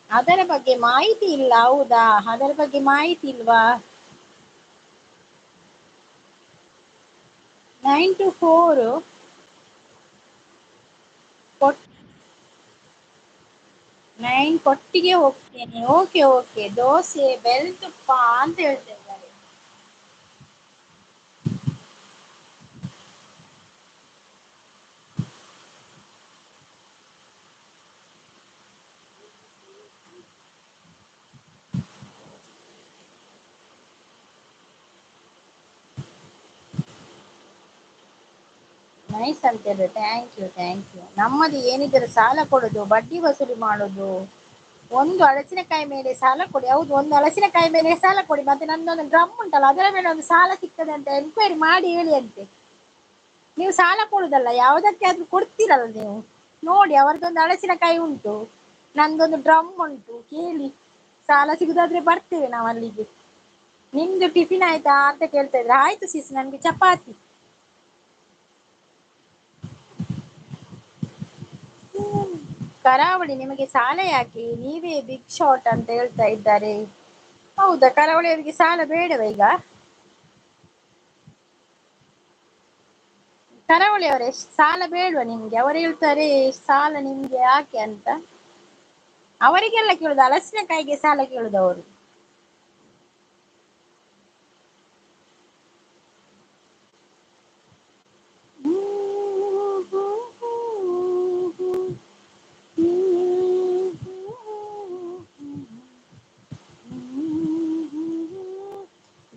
ಅದರ ಬಗ್ಗೆ ಮಾಹಿತಿ ಇಲ್ಲ. ಹೌದಾ, ಅದರ ಬಗ್ಗೆ ಮಾಹಿತಿ ಇಲ್ವಾ? 9 to 4 9 ಕೊಟ್ಟಿಗೆ ಹೋಗ್ತೇನೆ. Okay okay. ದೋಸೆ ಬೆಲ್ ತುಪ್ಪ ಅಂತ ಹೇಳ್ತಾ ಇದ್ದಾರೆ. ನೈಸ್ ಅಂತ ಹೇಳಿದ್ರೆ. Thank you thank you. ನಮ್ಮದು ಏನಿದ್ರೆ ಸಾಲ ಕೊಡೋದು, ಬಡ್ಡಿ ವಸೂಲಿ ಮಾಡೋದು. ಒಂದು ಹಲಸಿನಕಾಯಿ ಮೇಲೆ ಸಾಲ ಕೊಡಿ. ಹೌದು, ಒಂದು ಹಲಸಿನಕಾಯಿ ಮೇಲೆ ಸಾಲ ಕೊಡಿ. ಮತ್ತೆ ನಂದೊಂದು ಡ್ರಮ್ ಉಂಟಲ್ಲ, ಅದರ ಮೇಲೆ ಒಂದು ಸಾಲ ಸಿಗ್ತದೆ ಅಂತ ಎನ್ಕ್ವೈರಿ ಮಾಡಿ ಹೇಳಿ ಅಂತೆ. ನೀವು ಸಾಲ ಕೊಡುದಲ್ಲ, ಯಾವುದಕ್ಕೆ ಆದ್ರೂ ಕೊಡ್ತೀರಲ್ಲ ನೀವು. ನೋಡಿ, ಅವರದ್ದೊಂದು ಹಲಸಿನಕಾಯಿ ಉಂಟು, ನಂದೊಂದು ಡ್ರಮ್ ಉಂಟು, ಕೇಳಿ ಸಾಲ ಸಿಗುದಾದ್ರೆ ಬರ್ತೇವೆ ನಾವು ಅಲ್ಲಿಗೆ. ನಿಮ್ದು ಟಿಫಿನ್ ಆಯ್ತಾ ಅಂತ ಕೇಳ್ತಾ ಇದ್ರೆ. ಆಯ್ತು ಸಿಸ್, ನನ್ಗೆ ಚಪಾತಿ. ಕರಾವಳಿ ನಿಮಗೆ ಸಾಲ ಯಾಕೆ, ನೀವೇ ಬಿಗ್ ಶಾಟ್ ಅಂತ ಹೇಳ್ತಾ ಇದ್ದಾರೆ. ಹೌದಾ, ಕರಾವಳಿಯವರಿಗೆ ಸಾಲ ಬೇಡವ ಈಗ? ಕರಾವಳಿಯವರೇ ಸಾಲ ಬೇಡವಾ ನಿಮ್ಗೆ? ಅವರು ಹೇಳ್ತಾರೆ ಸಾಲ ನಿಮ್ಗೆ ಯಾಕೆ ಅಂತ. ಅವರಿಗೆಲ್ಲ ಕೇಳುದು, ಹಲಸಿನಕಾಯಿಗೆ ಸಾಲ ಕೇಳುದು ಅವರು.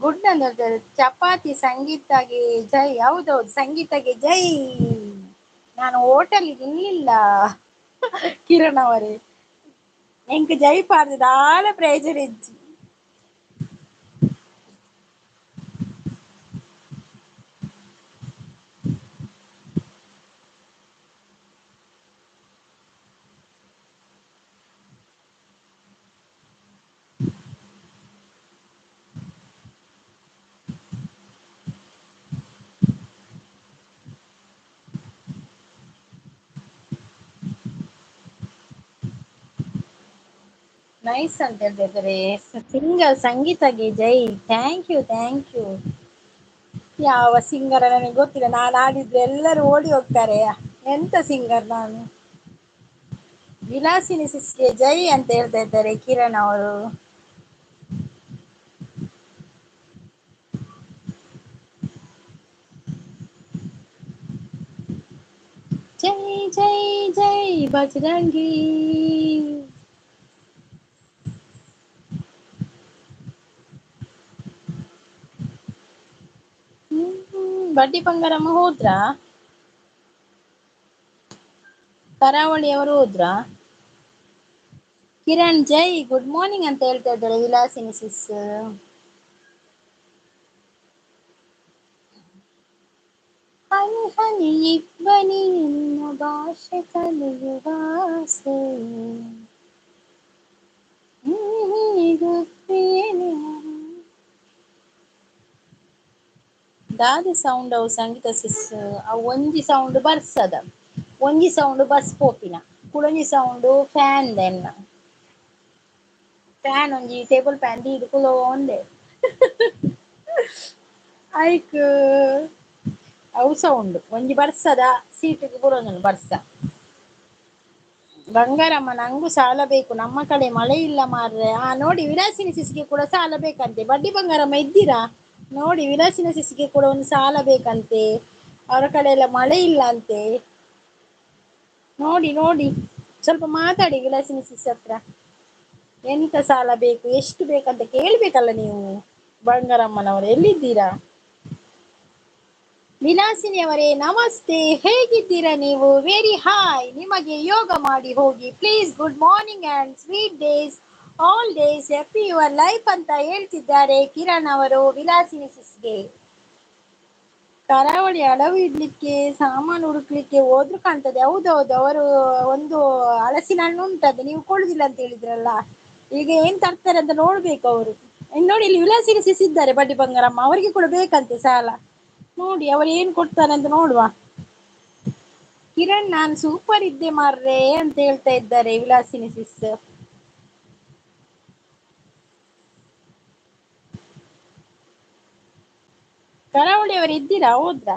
ಗುಡ್ ಅಂತ ಹೇಳ್ತಾರೆ. ಚಪಾತಿ ಸಂಗೀತಗೆ ಜೈ. ಹೌದೌದು, ಸಂಗೀತಗೆ ಜೈ. ನಾನು ಹೋಟೆಲ್ ನಿಲ್ಲಿಲ್ಲ. ಕಿರಣ್ ಅವರೇ, ಎಂಕ್ ಜೈ ಪಾರ್ದು ದಾಲ ಪ್ರಯೋಜನ ಇಜ್ಜಿ. ನೈಸ್ ಅಂತ ಹೇಳ್ತಿದ್ದಾರೆ. ಸಿಂಗರ್ ಸಂಗೀತಗೆ ಜೈ. Thank you, thank you. ಯಾವ ಸಿಂಗರ್ ನನಗೆ ಗೊತ್ತಿಲ್ಲ, ನಾನು ಆಡಿದ್ರೆ ಎಲ್ಲರೂ ಓಡಿ ಹೋಗ್ತಾರೆ. ಎಂತ ಸಿಂಗರ್ ನಾನು? ವಿಲಾಸಿನಿ ಸಿಸ್ಗೆ ಜೈ ಅಂತ ಹೇಳ್ತಾ ಇದ್ದಾರೆ ಕಿರಣ್ ಅವರು. ಜೈ ಜೈ ಜೈ ಬಜರಂಗಿ. ಬಡ್ಡಿ ಬಂಗಾರಮ್ಮ ಹೋದ್ರಾ? ಕರಾವಳಿಯವರು ಹೋದ್ರಾ? ಕಿರಣ್ ಜೈ ಗುಡ್ ಮಾರ್ನಿಂಗ್ ಅಂತ ಹೇಳ್ತಾ ಇದ್ದಾರೆ ವಿಲಾಸಿನಿ ಸಿಸ್. ಹನಿ ಹನಿ ಇಬ್ಬನಿ ನಿನ್ನ ಭಾಷೆ ಕಲಿಯುವ ಆಸೆ. ದಾದಿ ಸೌಂಡ್ ಅವು ಸಂಗೀತ ಸಿಸ್. ಅವು ಒಂಜಿ ಸೌಂಡ್ ಬರ್ಸದ, ಒಂಜಿ ಸೌಂಡ್ ಬಸ್ ಪೋಪಿನ, ಕುಡೊಂಜಿ ಸೌಂಡ್ ಫ್ಯಾನ್ ದೆನ್ನ ಫ್ಯಾನ್ ಒಂಜಿ ಟೇಬಲ್ ಫ್ಯಾನ್ ದೀದ್ ಕುಲೋಂದೆ ಐಕ್ ಅವು ಸೌಂಡ್ ಒಂಜಿ ಬರ್ಸದ ಸೀಟಿಗೆ ಬುಡೊಂದುಂಡು ಬರ್ಸ. ಬಂಗಾರಮ್ಮ ನಂಗೂ ಸಾಲ ಬೇಕು, ನಮ್ಮ ಕಡೆ ಮಳೆ ಇಲ್ಲ ಮಾರ್ರೆ. ಆ ನೋಡಿ ವಿಲಾಸಿನಿ ಸಿಸ್ಗೆ ಕೂಡ ಸಾಲ ಬೇಕಂತೆ. ಬಡ್ಡಿ ಬಂಗಾರಮ್ಮ ಇದ್ದೀರಾ? ನೋಡಿ ವಿಲಾಸಿನ ಸಿಸ್ಗೆ ಕೂಡ ಒಂದು ಸಾಲ ಬೇಕಂತೆ, ಅವರ ಕಡೆ ಎಲ್ಲ ಮಳೆ ಇಲ್ಲ ಅಂತೆ. ನೋಡಿ ನೋಡಿ ಸ್ವಲ್ಪ ಮಾತಾಡಿ ವಿಲಾಸಿನಿ ಸಿಸ್ ಹತ್ರ, ಎಂತ ಸಾಲ ಬೇಕು ಎಷ್ಟು ಬೇಕಂತ ಕೇಳ್ಬೇಕಲ್ಲ ನೀವು. ಬಂಗಾರಮ್ಮನವರು ಎಲ್ಲಿದ್ದೀರಾ? ವಿಲಾಸಿನಿ ಅವರೇ ನಮಸ್ತೆ, ಹೇಗಿದ್ದೀರಾ ನೀವು? Very hi. ನಿಮಗೆ ಯೋಗ ಮಾಡಿ ಹೋಗಿ please. Good morning and sweet days all days, happy your life ಅಂತ ಹೇಳ್ತಿದ್ದಾರೆ ಕಿರಣ್ ಅವರು ವಿಲಾಸಿನಿ ಸಿಸ್ಗೆ. ಕರಾವಳಿ ಅಡವು ಇಡ್ಲಿಕ್ಕೆ ಸಾಮಾನು ಹುಡುಕ್ಲಿಕ್ಕೆ ಹೋದ್ರು ಕಾಣ್ತದೆ. ಹೌದೌದು, ಅವರು ಒಂದು ಹಲಸಿನ ಹಣ್ಣು ಉಂಟದು ನೀವು ಕೊಡುದಿಲ್ಲ ಅಂತ ಹೇಳಿದ್ರಲ್ಲ, ಈಗ ಏನ್ ತರ್ತಾರೆ ಅಂತ ನೋಡ್ಬೇಕು ಅವರು. ನೋಡಿ ಇಲ್ಲಿ ವಿಲಾಸಿನಿ ಸಿಸ್ ಇದ್ದಾರೆ ಬಡ್ಡಿ ಬಂಗಾರಮ್ಮ, ಅವರಿಗೆ ಕೂಡ ಬೇಕಂತೆ ಸಾಲ. ನೋಡಿ ಅವರು ಏನ್ ಕೊಡ್ತಾರೆ ಅಂತ ನೋಡುವ. ಕಿರಣ್ ನಾನು ಸೂಪರ್ ಇದ್ದೆ ಮಾರ್ರೆ ಅಂತ ಹೇಳ್ತಾ ಇದ್ದಾರೆ ವಿಲಾಸಿನಿ ಸಿಸ್. ಕರಾವಳಿಯವರು ಇದ್ದೀರಾ? ಹೋದ್ರಾ?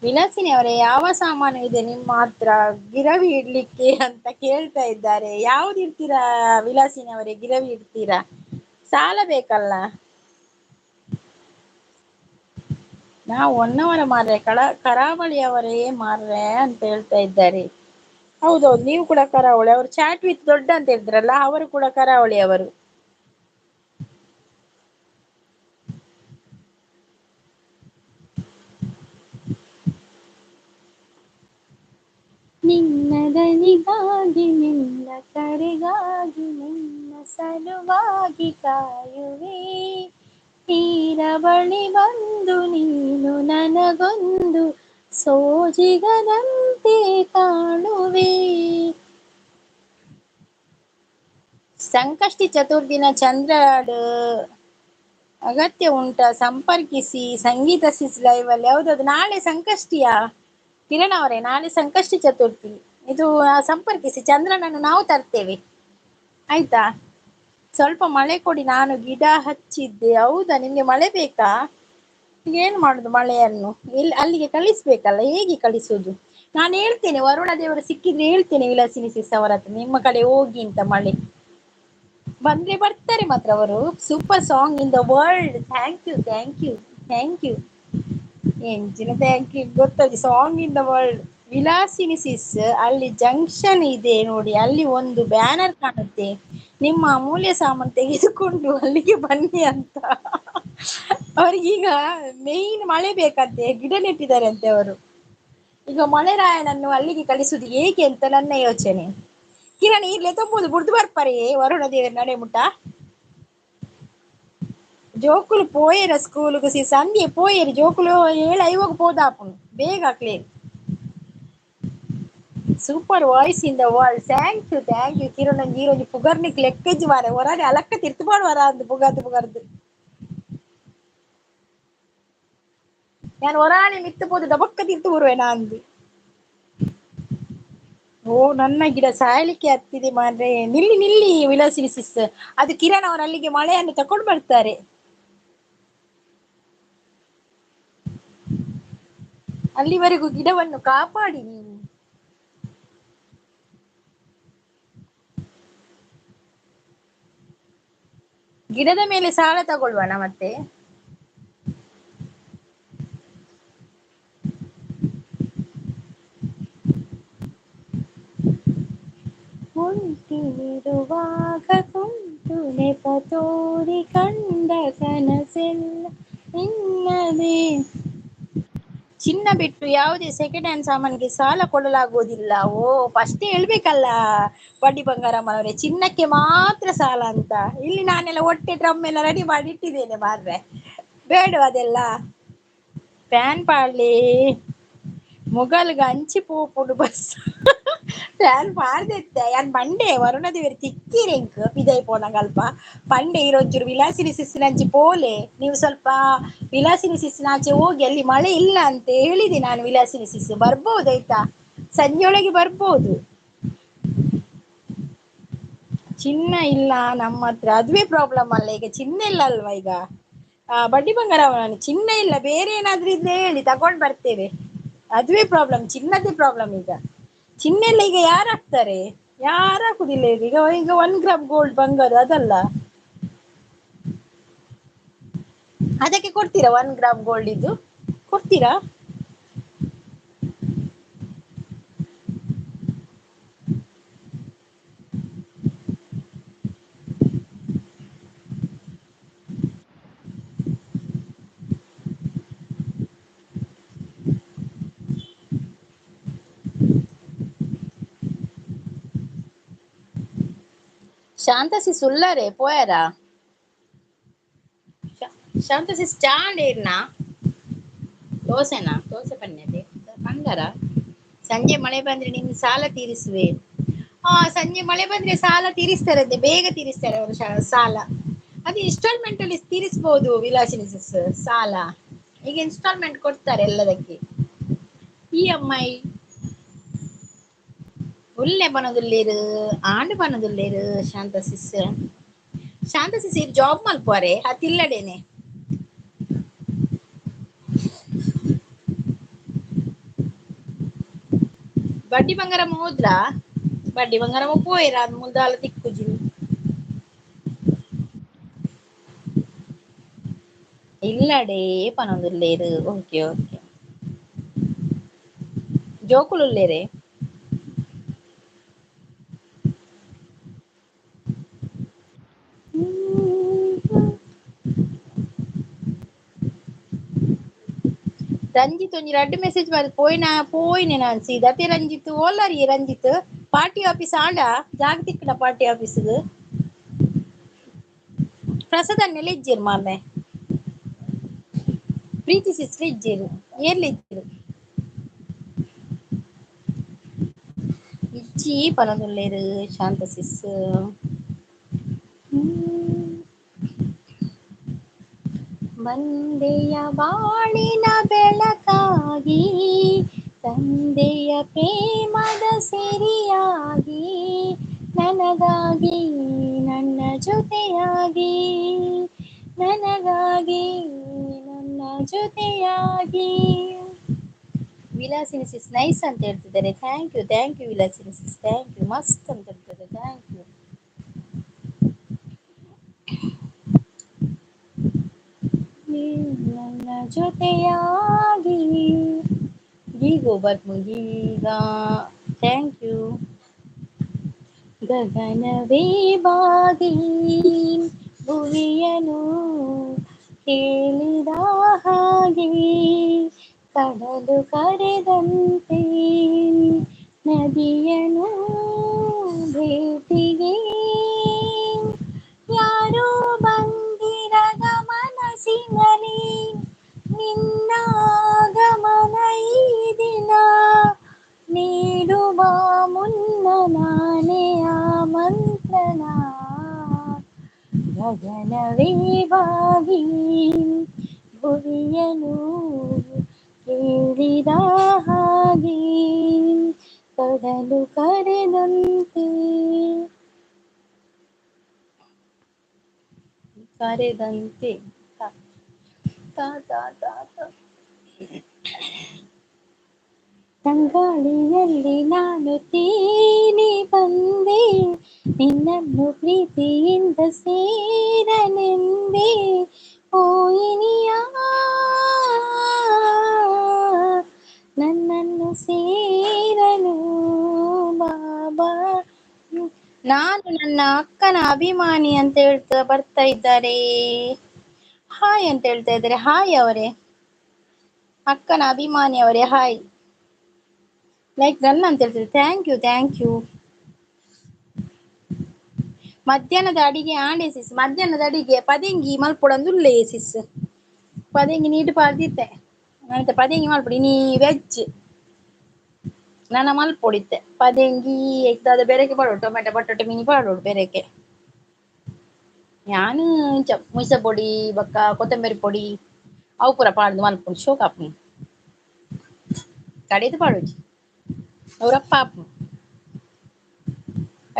ವಿಲಾಸಿನಿ ಅವರೇ ಯಾವ ಸಾಮಾನು ಇದೆ ನಿಮ್ಮ ಹತ್ರ ಗಿರವಿ ಇಡ್ಲಿಕ್ಕೆ ಅಂತ ಕೇಳ್ತಾ ಇದ್ದಾರೆ. ಯಾವ್ದು ಇಡ್ತೀರಾ ವಿಲಾಸಿನಿ ಅವರೇ? ಗಿರವಿ ಇಡ್ತೀರಾ? ಸಾಲ ಬೇಕಲ್ಲ. ನಾವು ಒನ್ನವರ ಮಾರ್ರೆ, ಕರಾವಳಿಯವರೇ ಮಾರ್ರೆ ಅಂತ ಹೇಳ್ತಾ ಇದ್ದಾರೆ. ಹೌದೌದು, ನೀವು ಕೂಡ ಕರಾವಳಿ ಅವರು. ಚಾಟ್ ವಿತ್ ದೊಡ್ಡ ಅಂತ ಹೇಳಿದ್ರಲ್ಲ, ಅವರು ಕೂಡ ಕರಾವಳಿಯವರು. ನಿನ್ನ ದನಿಗಾಗಿ ನಿನ್ನ ಕರೆಗಾಗಿ ನಿನ್ನ ಸಲುವಾಗಿ ಕಾಯುವೆ, ತೀರ ಬಳಿ ಬಂದು ನೀನು ನನಗೊಂದು ಸೋಜಿಗನಂತೆ ಕಾಣುವೆ. ಸಂಕಷ್ಟಿ ಚತುರ್ದಿನ ಚಂದ್ರಾಡು ಅಗತ್ಯ ಉಂಟ ಸಂಪರ್ಕಿಸಿ ಸಂಗೀತ ಸಿಸ್ ಲೈವ್ ಅಲ್ಲಿ. ಹೌದೌದು, ನಾಳೆ ಸಂಕಷ್ಟಿಯಾ ಕಿರಣ್ ಅವರೇ? ನಾಳೆ ಸಂಕಷ್ಟಿ ಚತುರ್ಥಿ, ಇದು ಸಂಪರ್ಕಿಸಿ, ಚಂದ್ರನನ್ನು ನಾವು ತರ್ತೇವೆ ಆಯ್ತಾ? ಸ್ವಲ್ಪ ಮಳೆ ಕೊಡಿ, ನಾನು ಗಿಡ ಹಚ್ಚಿದ್ದೆ. ಹೌದಾ, ನಿಮ್ಗೆ ಮಳೆ ಬೇಕಾ? ಈಗ ಏನ್ ಮಾಡುದು ಮಳೆಯನ್ನು? ಎಲ್ಲಿ ಅಲ್ಲಿಗೆ ಕಳಿಸ್ಬೇಕಲ್ಲ, ಹೇಗೆ ಕಳಿಸುದು? ನಾನು ಹೇಳ್ತೇನೆ, ವರುಣ ದೇವರು ಸಿಕ್ಕಿದ್ರೆ ಹೇಳ್ತೇನೆ ವಿಲಾಸಿನಿ ಸಿಸ್ ಅವರ ಹತ್ರ, ನಿಮ್ಮ ಕಡೆ ಹೋಗಿ ಅಂತ. ಮಳೆ ಬಂದ್ರೆ ಬರ್ತಾರೆ ಮಾತ್ರ ಅವರು. Super song in the world. Thank you, thank you, thank you. ಎಂಚಿನ thank you ಗೊತ್ತಲ್ಲಿ, song in the world. Vilasini sis, ಅಲ್ಲಿ ಜಂಕ್ಷನ್ ಇದೆ ನೋಡಿ, ಅಲ್ಲಿ ಒಂದು ಬ್ಯಾನರ್ ಕಾಣುತ್ತೆ, ನಿಮ್ಮ ಅಮೂಲ್ಯ ಸಾಮಾನು ತೆಗೆದುಕೊಂಡು ಅಲ್ಲಿಗೆ ಬನ್ನಿ ಅಂತ. ಅವ್ರಿಗೀಗ ಮೇಯ್ನ್ ಮಳೆ ಬೇಕಂತೆ, ಗಿಡ ನೆಟ್ಟಿದ್ದಾರೆ ಅಂತೆ ಅವರು. ಈಗ ಮಳೆರಾಯನನ್ನು ಅಲ್ಲಿಗೆ ಕಳಿಸುವುದು ಹೇಗೆ ಅಂತ ನನ್ನ ಯೋಚನೆ. ಕಿರಣ್ ಈಗ್ಲೇ ತುಂಬುದು ಬುಡ್ದು ಬರ್ಪಾರೆ ವರುಣ ದೇವರ ನಡೆ ಮುಟ್ಟ. ಜೋಕುಲು ಪೋಯೆರ ಸ್ಕೂಲ್ಗ್ ಸಿ ಸಂಜೆ ಪೋಯೆರ್ ಜೋಕುಲು 7:50 ಪೋದಾಪುಂಡು ಬೇಗ ಹಾಕ್ಲೇನು. Super voice in the world, thank you thank you Kiran. ಒಂಜಿ ಈರೊಂಜಿ ಪುಗರ್ನಿಕ್ ಲೆಕ್ಕೆಜ್ಜಿ ಮಾರ್ರೆ, ಒರಾನೆ ಅಲಕ್ಕ ತಿರ್ತ್ ಪಾಡುವರ ಅಂದ್ ಪುಗರ್ದು ಪುಗರ್ದು. ಯಾನ್ ಒರಾನೆ ಮಿತ್ತ್ ಪೋದು ಡಬಕ್ಕ ತಿರ್ತ್ ಬರುವೆನಾ ಅಂದ್. ಓ ನನ್ನ ಗಿಡ ಸಾಯಲಿಕ್ಕೆ ಹತ್ತಿದೆ ಮಾರ್ರೆ. ನಿಲ್ಲಿ ನಿಲ್ಲಿ ವಿಲಾಸಿನಿ ಸಿಸ್, ಅದು ಕಿರಣ್ ಅವರು ಅಲ್ಲಿಗೆ ಮಳೆಯನ್ನು ತಕೊಂಡು ಬರ್ತಾರೆ. ಅಲ್ಲಿವರೆಗೂ ಗಿಡವನ್ನು ಕಾಪಾಡಿ ನೀವು. ಗಿಡದ ಮೇಲೆ ಸಾಲ ತಗೊಳ್ವನ ಮತ್ತೆ? ಒಂಟಿಯಿರುವಾಗ ಕುಂಟು ನೆಪ ತೋರಿ ಕಂಡ ಕನಸೆಲ್ಲ ನಿನ್ನದೇ. ಚಿನ್ನ ಬಿಟ್ಟು ಯಾವುದೇ ಸೆಕೆಂಡ್ ಹ್ಯಾಂಡ್ ಸಾಮಾನಿಗೆ ಸಾಲ ಕೊಡಲಾಗುವುದಿಲ್ಲ. ಓ ಫಸ್ಟ್ ಹೇಳ್ಬೇಕಲ್ಲ ಬಡ್ಡಿ ಬಂಗಾರಮ್ಮನವರೇ, ಚಿನ್ನಕ್ಕೆ ಮಾತ್ರ ಸಾಲ ಅಂತ. ಇಲ್ಲಿ ನಾನೆಲ್ಲ ಹೊಟ್ಟೆ ಡ್ರಮ್ ಎಲ್ಲ ರೆಡಿ ಮಾಡಿ ಇಟ್ಟಿದ್ದೇನೆ ಮಾರ್ರೆ, ಬೇಡ ಅದೆಲ್ಲ. ಫ್ಯಾನ್ ಪಾಡ್ಲಿ ಮೊಗಲ್ಗ ಅಂಚಿ ಪೋಪುಂಡು ಬಸ್. ಫ್ಯಾನ್ ಪಾಡ್ದಿತ್ತೆ ಯಾನ್ ಪಂಡೆ ವರುಣ ದೇವರು ತಿಕ್ಕಿರಿ ಎಂಕ್ ಪಿದಯಿ ಪೋನಗ ಅಲ್ಪ ಪಂಡೆ ಈರೊಂಚೂರು ವಿಲಾಸಿನಿ ಸಿಸ್ಸಿನಂಚಿ ಪೋಲೆ, ನೀವು ಸ್ವಲ್ಪ ವಿಲಾಸಿನಿ ಸಿಸ್ಸಿನಾಚೆ ಹೋಗಿ, ಅಲ್ಲಿ ಮಳೆ ಇಲ್ಲ ಅಂತ ಹೇಳಿದೆ ನಾನು. ವಿಲಾಸಿನಿ ಸಿಸ್ ಬರ್ಬೋದಾಯ್ತಾ, ಸಂಜೆಯೊಳಗೆ ಬರ್ಬೋದು. ಚಿನ್ನ ಇಲ್ಲ ನಮ್ಮ ಹತ್ರ, ಅದುವೇ ಪ್ರಾಬ್ಲಮ್ ಅಲ್ಲ ಈಗ, ಚಿನ್ನ ಇಲ್ಲ ಅಲ್ವಾ ಈಗ. ಬಡ್ಡಿ ಬಂಗಾರ ಚಿನ್ನ ಇಲ್ಲ, ಬೇರೆ ಏನಾದ್ರೂ ಇದ್ರೆ ಹೇಳಿ ತಗೊಂಡ್ ಬರ್ತೇವೆ. ಅದುವೇ ಪ್ರಾಬ್ಲಮ್, ಚಿನ್ನದೇ ಪ್ರಾಬ್ಲಮ್ ಈಗ. ಚಿನ್ನ ಎಲ್ಲ ಈಗ ಯಾರು ಹಾಕ್ತಾರೆ? ಯಾರು ಹಾಕುದಿಲ್ಲ ಈಗ. ಈಗ ಈಗ 1 ಗ್ರಾಮ್ ಗೋಲ್ಡ್ ಬಂಗಾರ ಅದಲ್ಲ, ಅದಕ್ಕೆ ಕೊಡ್ತೀರಾ? 1 ಗ್ರಾಮ್ ಗೋಲ್ಡ್ ಇದ್ದು ಕೊಡ್ತೀರಾ? ಶಾಂತಸಿ ಸುಲ್ಲರೆ ಪೋಯರಾ? ಶಾಂತಸಿ ಸ್ಟ್ಯಾಂಡ್ ಏರ್ನಾ ದೋಸೆನಾ? ದೋಸೆ ಪನ್ಯತೆ ಬಂಗಾರ. ಸಂಜೆ ಮಳೆ ಬಂದ್ರೆ ನಿಮ್ ಸಾಲ ತೀರಿಸುವೆ. ಸಂಜೆ ಮಳೆ ಬಂದ್ರೆ ಸಾಲ ತೀರಿಸ್ತಾರಂತೆ, ಬೇಗ ತೀರಿಸ್ತಾರೆ ಅವರು ಸಾಲ. ಅದು ಇನ್ಸ್ಟಾಲ್ಮೆಂಟ್ ಅಲ್ಲಿ ತೀರಿಸ್ಬೋದು ವಿಲಾಸಿನಿ ಸಿಸ್ ಸಾಲ. ಈಗ ಇನ್ಸ್ಟಾಲ್ಮೆಂಟ್ ಕೊಡ್ತಾರೆ ಎಲ್ಲದಕ್ಕೆ, EMI. ಉಲ್ಲೆ ಬನದುಲ್ಲೇರು ಆಂಡು ಬನದುಲ್ಲೇರು ಶಾಂತ ಸಿಸ್. ಶಾಂತ ಸಿಸ್ ಇರ್ ಜಾಬ್ ಮಲ್ಪುವರೆ ಅತಿಲ್ಲಡೇನೆ. ಬಡ್ಡಿ ಬಂಗಾರ ಹೋದ್ರ ಬಡ್ಡಿ ಬಂಗಾರ ಪೋಯಿರ ಅದ್ ಮುಲ್ದಾಲ ತಿಕ್ಕುಜಿ. ಇಲ್ಲಡೇ ಪನೊಂದುಲ್ಲೇರು. ಓಕೆ ಓಕೆ ಜೋಕುಲುಲ್ಲೇರೆ. ರಂಜಿತ್ ಒಂಜಿ ರಡ್ಡ್ ಮೆಸೇಜ್ ಬರ್ ಪೋಯಿನ ಪೋಯಿನೆ ನಾನ್ ಸೀದಾ. ಅತೆ ರಂಜಿತ್ ಓಲಾರಿ ರಂಜಿತ್ ಪಾರ್ಟಿ ಆಫೀಸ್ ಆಂಡ ಜಾಗತಿಕ ಪಾರ್ಟಿ ಆಫೀಸ್ ಪ್ರಸಾದ ಇಜ್ಜೆರ್ ಮಾರ್ನೆ ಪ್ರೀತಿ ಸಿಸ್ಟರ್ ಇಜ್ಜೆರ್ ಏರ್ಲ ಇಜ್ಜೆರ್ ಇಜ್ಜಿ ಪನೊಂದುಲ್ಲೆರ್ ಶಾಂತ ಸಿಸ್. ಬಂದೆಯ ಬಾಳಿನ ಬೆಳಕಾಗಿ, ತಂದೆಯ ಪ್ರೇಮದ ಸಿರಿಯಾಗಿ, ನನಗಾಗಿ ನನ್ನ ಜೊತೆಯಾಗಿ, ನನಗಾಗಿ ನನ್ನ ಜೊತೆಯಾಗಿ. ವಿಲಾಸಿನಿ ಸಿಸ್ ನೈಸ್ ಅಂತ ಹೇಳ್ತಿದ್ದಾರೆ. Thank you thank you Vilasini sis, thank you. ಮಸ್ತ್ ಅಂತ ಹೇಳ್ತಿದ್ದಾರೆ, thank you. ನನ್ನ ಜೊತೆಯಾಗಿ ಗೀಗೋ ಬರ್ಪುಂಡು ಗೀಗ. Thank you. ಗಗನವೇ ಬಾಗಿ ಭುವಿಯನು ಕೇಳಿದ ಹಾಗೆ, ಕಡಲು ಕರೆದಂತೆ ನದಿಯನು ಭೇಟಿಗೆ, ಯಾರೋ ಬಂದಿರದ ಮನಸ್ಸಿನಲ್ಲಿ ನಿನ್ನ ಆಗಮನ ಈ ದಿನ, ನೀಡುವ ಮುನ್ನ ನಾನೇ ಆಮಂತ್ರಣ. ಗಗನವೇ ಬಾಗಿ ಭುವಿಯನು ಕೇಳಿದ ಹಾಗೆ, ಕಡಲು ಕರೆದಂತೆ ಕರೆದಂತೆ ತಾ ತಾ ತಾ ತಾ. ತಂಗಾಳಿಯಲ್ಲಿ ನಾನು ತೇಲಿ ಬಂದೆ, ನಿನ್ನನ್ನು ಪ್ರೀತಿಯಿಂದ ಸೇರಲೆಂದೇ. ಓ ಇನಿಯ ನನ್ನನ್ನು ಸೇರಲು ಬಾಬಾ. ನಾನು ನನ್ನ ಅಕ್ಕನ ಅಭಿಮಾನಿ ಅಂತ ಹೇಳ್ತಾ ಬರ್ತಾ ಇದ್ದಾರೆ. ಹಾಯ್ ಅಂತ ಹೇಳ್ತಾ ಇದ್ದಾರೆ. ಹಾಯ್ ಅವರೇ, ಅಕ್ಕನ ಅಭಿಮಾನಿ ಅವರೇ, ಹಾಯ್. ಲೈಕ್ ಡನ್ ಅಂತ ಹೇಳ್ತಾರೆ. Thank you, thank you. ಮಧ್ಯಾಹ್ನದ ಅಡಿಗೆ ಆಂಡೆ ಸಿಸ್. ಮಧ್ಯಾಹ್ನದ ಅಡಿಗೆ ಪದೆಂಗಿ ಮಲ್ಪೊಡಂದುಲ್ಲೆ ಸಿಸ್. ಪದೆಂಗಿ ನೀಟ್ ಪಾಡ್ದಿತ್ತೆ ಅಂತ ಪದೆಂಗಿ ಮಲ್ಪೊಡಿ ನೀ ವೆಜ್ ನನ್ನ ಮಲ್ಪೊಡಿತ್ತೆ ಪದೆಂಗಿ ಎಕ್ದಾದ ಬೆರಕೆ ಪಾಡೋಡು, ಟೊಮೆಟೊ ಬಟಾಟೆ ಮಿನಿ ಪಾಡೋಡು ಬೆರಕೆ. ಯಾನು ಇಂಚ ಮುಯ್ಸ ಪೊಡಿ ಬೊಕ್ಕ ಕೊತ್ತಂಬರಿ ಪೊಡಿ ಅವು ಪೂರ ಪಾಡ್ದು ಮಲ್ಪುಂಡು ಶೋಕ್ ಆಪುಂಡು. ಕಡೆದು ಪಾಡೋಜಿ ಅವರಪ್ಪ ಆಪುಂಡು.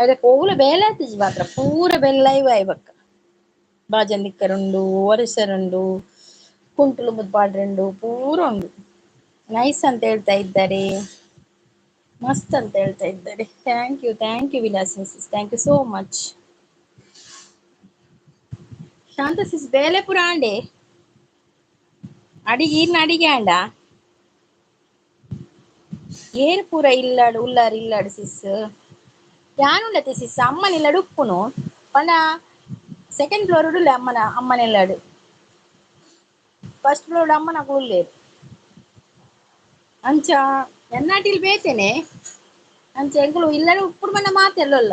ಅದಕ್ಕೆ ಓಲ ಬೇಲೆ ಆತಿಜಿ ಮಾತ್ರ ಪೂರ ಬೆಲ್ಲ ಇವ ಬಕ್ಕ ಬಾಜಂದಿಕ್ಕರುಂಡು, ಒರೆಸರುಂಡು, ಕುಂಟುಲು ಮುದ್ಪಾಡ್ರುಂಡು, ಪೂರ ಉಂಡು. ನೈಸ್ ಅಂತ ಹೇಳ್ತಾ ಇದ್ದಾರೆ, ಮಸ್ತ್ ಅಂತ ಹೇಳ್ತಾ ಇದ್ದಾರೆ. Thank you, thank you Vilasini sis, thank you so much. Shanta sis ಬೇಲೆ ಪುರ ಆಂಡೆ ಅಡಿಗೆ ಈರ್ನ ಅಡಿಗೆ ಆಂಡ ಏರ್ ಪೂರ ಇಲ್ಲಾಡು ಉಲ್ಲಾರು ಇಲ್ಲಾಡು ಸಿಸ್. ಯಾನುಂಡತೆ ಸಿಸ್ ಅಮ್ಮನಿಲ್ಲಾಡು ಉಪ್ಪುನು ಪಂಡ ಸೆಕೆಂಡ್ ಫ್ಲೋರ್ ಉಡುಲೆ ಅಮ್ಮನ ಅಮ್ಮನಿಲ್ಲಾಡು, ಫಸ್ಟ್ ಫ್ಲೋರ್ ಅಮ್ಮನ ಉಲ್ಲೇರು. ಅಂಚ ಎನ್ನಾಟಿಲ್ ಬೇತೇನೆ ಅಂಚ ಎಂಕುಲು ಇಲ್ಲಡು ಉಪ್ಪುಡು ಮನ್ನ ಮಾತೆಲ್ಲಲ್ಲ.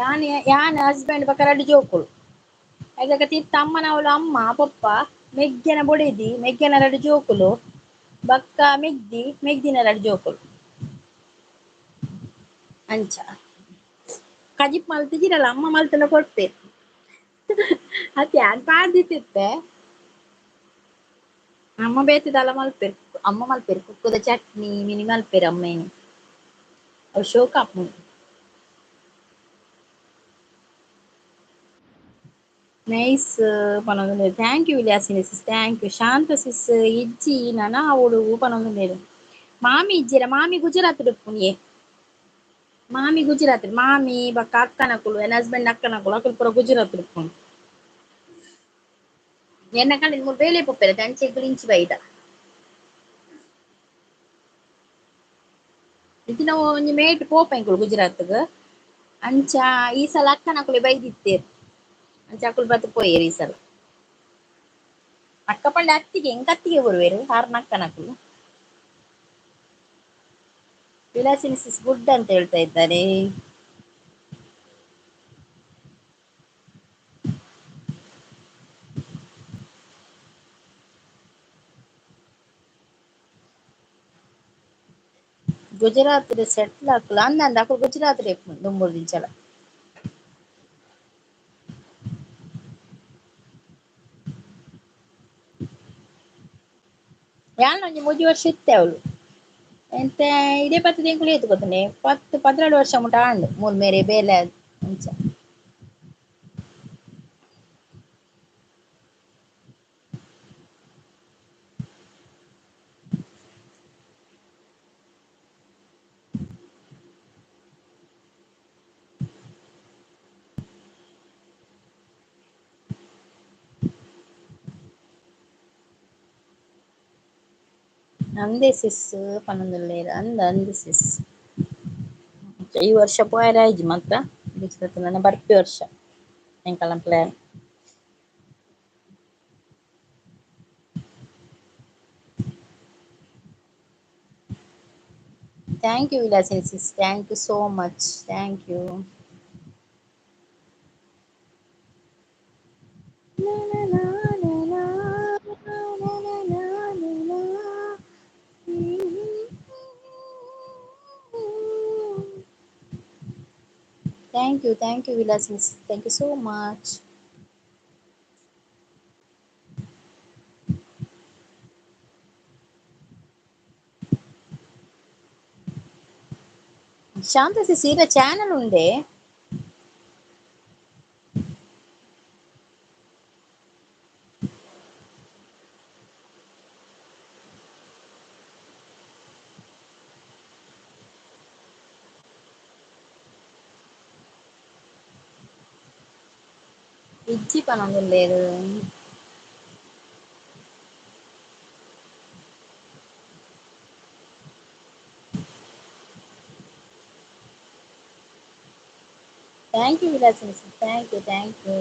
ಯಾನ್ ಯಾನ್ ಹಸ್ಬೆಂಡ್ ಬಕ್ಕ ರಡ್ಡ್ ಜೋಕುಲು ಐದಕ್ಕ ತಿರ್ತ ಅಮ್ಮನವಳು ಅಮ್ಮ ಪೊಪ್ಪ ಮೆಗ್ಗೆನ ಬೊಡೆದಿ ಮೆಗ್ಗೆನ ರಡ್ಡ್ ಜೋಕುಲು ಬಕ್ಕ ಮೆಗ್ದಿ ಮೆಗ್ದಿನ ರಡ್ಡ್ ಜೋಕುಲು. ಅಂಚ ಕಜಿಪ್ ಮಲ್ತಿಜಿರಲ್ಲ ಅಮ್ಮ ಮಲ್ತನ ಕೊರ್ಪೆ ಅತ್ತೆ ಯಾನ್ ಪಾಡ್ದಿತ್ತಿತ್ತೆ. ಅಮ್ಮ ಬೇತಿದಲ್ಲ ಮಲ್ಪೆರ್, ಅಮ್ಮ ಮಲ್ಪೆರ್ ಕುಕ್ಕುದ ಚಟ್ನಿ ಮಿನಿ ಮಲ್ಪೆರ್ ಅಮ್ಮೇನಿ ಅವು ಶೋಕ್ ಆಪುಂಡು. Nice ಪನೊಂದುಲ್ಲೆರ್. Thank you Vilasini sis, thank you. Shanta sis ಇಜ್ಜಿ ನನ ಆವೊಡು ಪನೊಂದುಲ್ಲೆರ್. ಮಾಮಿ ಇಜ್ಜಿರ, ಮಾಮಿ ಗುಜರಾತ್ ಉಪ್ಪುನಿಯೆ. ಮಾಮಿ ಗುಜರಾತ್, ಮಾಮಿ ಬೊಕ್ಕ ಅಕ್ಕನಕುಲು ಎನ್ನ ಹಸ್ಬೆಂಡ್ ಅಕ್ಕನಕುಲು ಅಕುಲು ಪೂರ ಗುಜರಾತ್ ಉಪ್ಪುನು. ಎನ್ನ ಕಂಡಿನ ಮೂಲು ಬೇಲೆ ಪೋಪೆರ್ ಅಂಚೆ ಇಂಚಿ ಬೈದ ಇತ್ತಿನ ಒಂಜಿ ಮೇಟ್ ಪೋಪ ಎಂಕುಲು ಗುಜರಾತ್ಗ್. ಅಂಚ ಈ ಸಲ ಅಕ್ಕನಕುಲೆ ಬೈದಿತ್ತೇರ್, ಅಂಚ ಅಕುಲು ಬತ್ತ್ ಪೋಯೆರ್ ಈ ಸಲ. ಅಕ್ಕ ಪಂಡ ಅತ್ತಿಗೆ ಎಂಕ್ ಅತ್ತಿಗೆ ಬರುವೆರ್ ಆರ್ನ ಅಕ್ಕನಕುಲು. ವಿಲಾಸಿನಿ ಸಿಸ್ ಗುಡ್ ಅಂತ ಹೇಳ್ತಾ ಇದ್ದಾರೆ. ಗುಜರಾತ್ ಸೆಟ್ಲ್ ಆಕುಲು ಅಂದ ಅಕುಲು ಗುಜರಾತ್ ದುಂಬುರ್ದಿಂಚಲ. ಯಾನ್ ಒಂಜಿ ಮೂಜಿ ವರ್ಷ ಇತ್ತೆ ಅವಳು ಎಂತ ಇದೇ ಪತ್ತು ತಿಂಗಳು ಏತ್ ಗೊತ್ತುಂಡೆ 10 12 ವರ್ಷ ಮುಟ ಆಂಡ್ ಮೂಲ್ ಮೇರೆ ಬೇಲೆ ಅಂಚ. ಅಂದೆ ಸಿಸ್ ಪನೊಂದುಲ್ಲೆರ್ ಅಂದ್ ಅಂದ್ ಸಿಸ್. ಈ ವರ್ಷ ಪೋಯೆರೆ ಆಯಿಜಿ ಮಾತ್ರ ನನ್ನ ಬರ್ಪಿ ವರ್ಷ ಎಂಕಲ್ನ plan. Thank you Vilasini sis, thank you so much, thank you. Thank you, thank you Vilasini sis, thank you so much. Shanta sis Ira channel ಉಂಡೆ? ಇಜ್ಜಿ ಪನೊಂದುಲ್ಲೆರ್. Thank you Vilasini sis, thank you, thank you.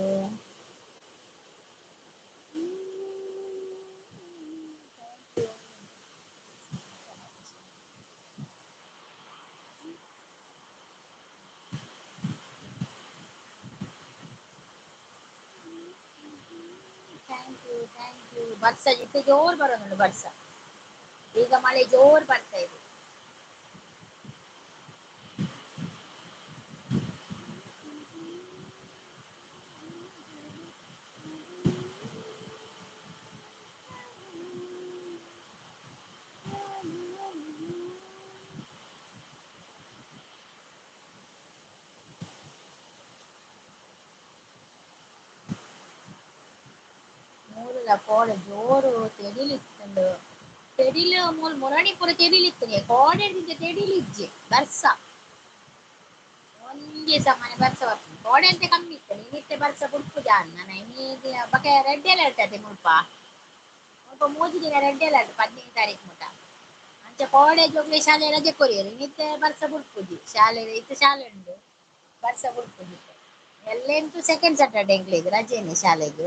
Thank you, thank you. ಬರ್ಸ ಇತ್ತೆ ಜೋರ್ ಬರೋದುಂಟು ಬರ್ಸ, ಈಗ ಮಳೆ ಜೋರ್ ಬರ್ತಾ ಇದೆ. ಮೂಲದ ಕೋಡೆ ಜೋರು ತೆಡಿಲಿತ್ತುಂಡು, ತೆಡಿಲು ಮೂಲ ಮುರಣಿ ಪೂರ ತೆಡಿಲಿತ್ತನೆ, ಕೋಡೆ ತೆಡಿಲಿಜ್ಜೆ ಬರ್ಸ ಒಂಜಿ ಸಾಮಾನ್ಯ ಬರ್ಸ ಬರ್ತದೆ. ಕೋಡೆ ಅಂತ ಕಮ್ಮಿ ಇತ್ತು, ನಿನ್ನಿತ್ತೆ ಬರ್ಸ ಬುಡ್ಪು ಜಾನ್ ನಾನು ಇನ್ನೀಗ ಬಗೆ ರೆಡ್ ಅಲರ್ಟ್ ಅದೇ ಮುಲ್ಪ ಮುಲ್ಪ 3 ದಿನ ರೆಡ್ ಅಲರ್ಟ್ 15 ತಾರೀಕು ಮುಟ. ಅಂಚೆ ಕೋಡೆ ಜೋಗ್ಲೆ ಶಾಲೆ ರಜೆ ಕೊರಿಯರು, ಇನ್ನಿತ್ತೆ ಬರ್ಸ ಬುಡ್ಪುಜಿ ಶಾಲೆ, ಇತ್ತೆ ಶಾಲೆ ಉಂಟು ಬರ್ಸ ಬುಡ್ಪುಜಿ. ಎಲ್ಲೆಂತೂ ಸೆಕೆಂಡ್ ಸ್ಯಾಟರ್ಡೆ ಎಂಕ್ಲೆಗ್ ರಜೆನೆ ಶಾಲೆಗ್.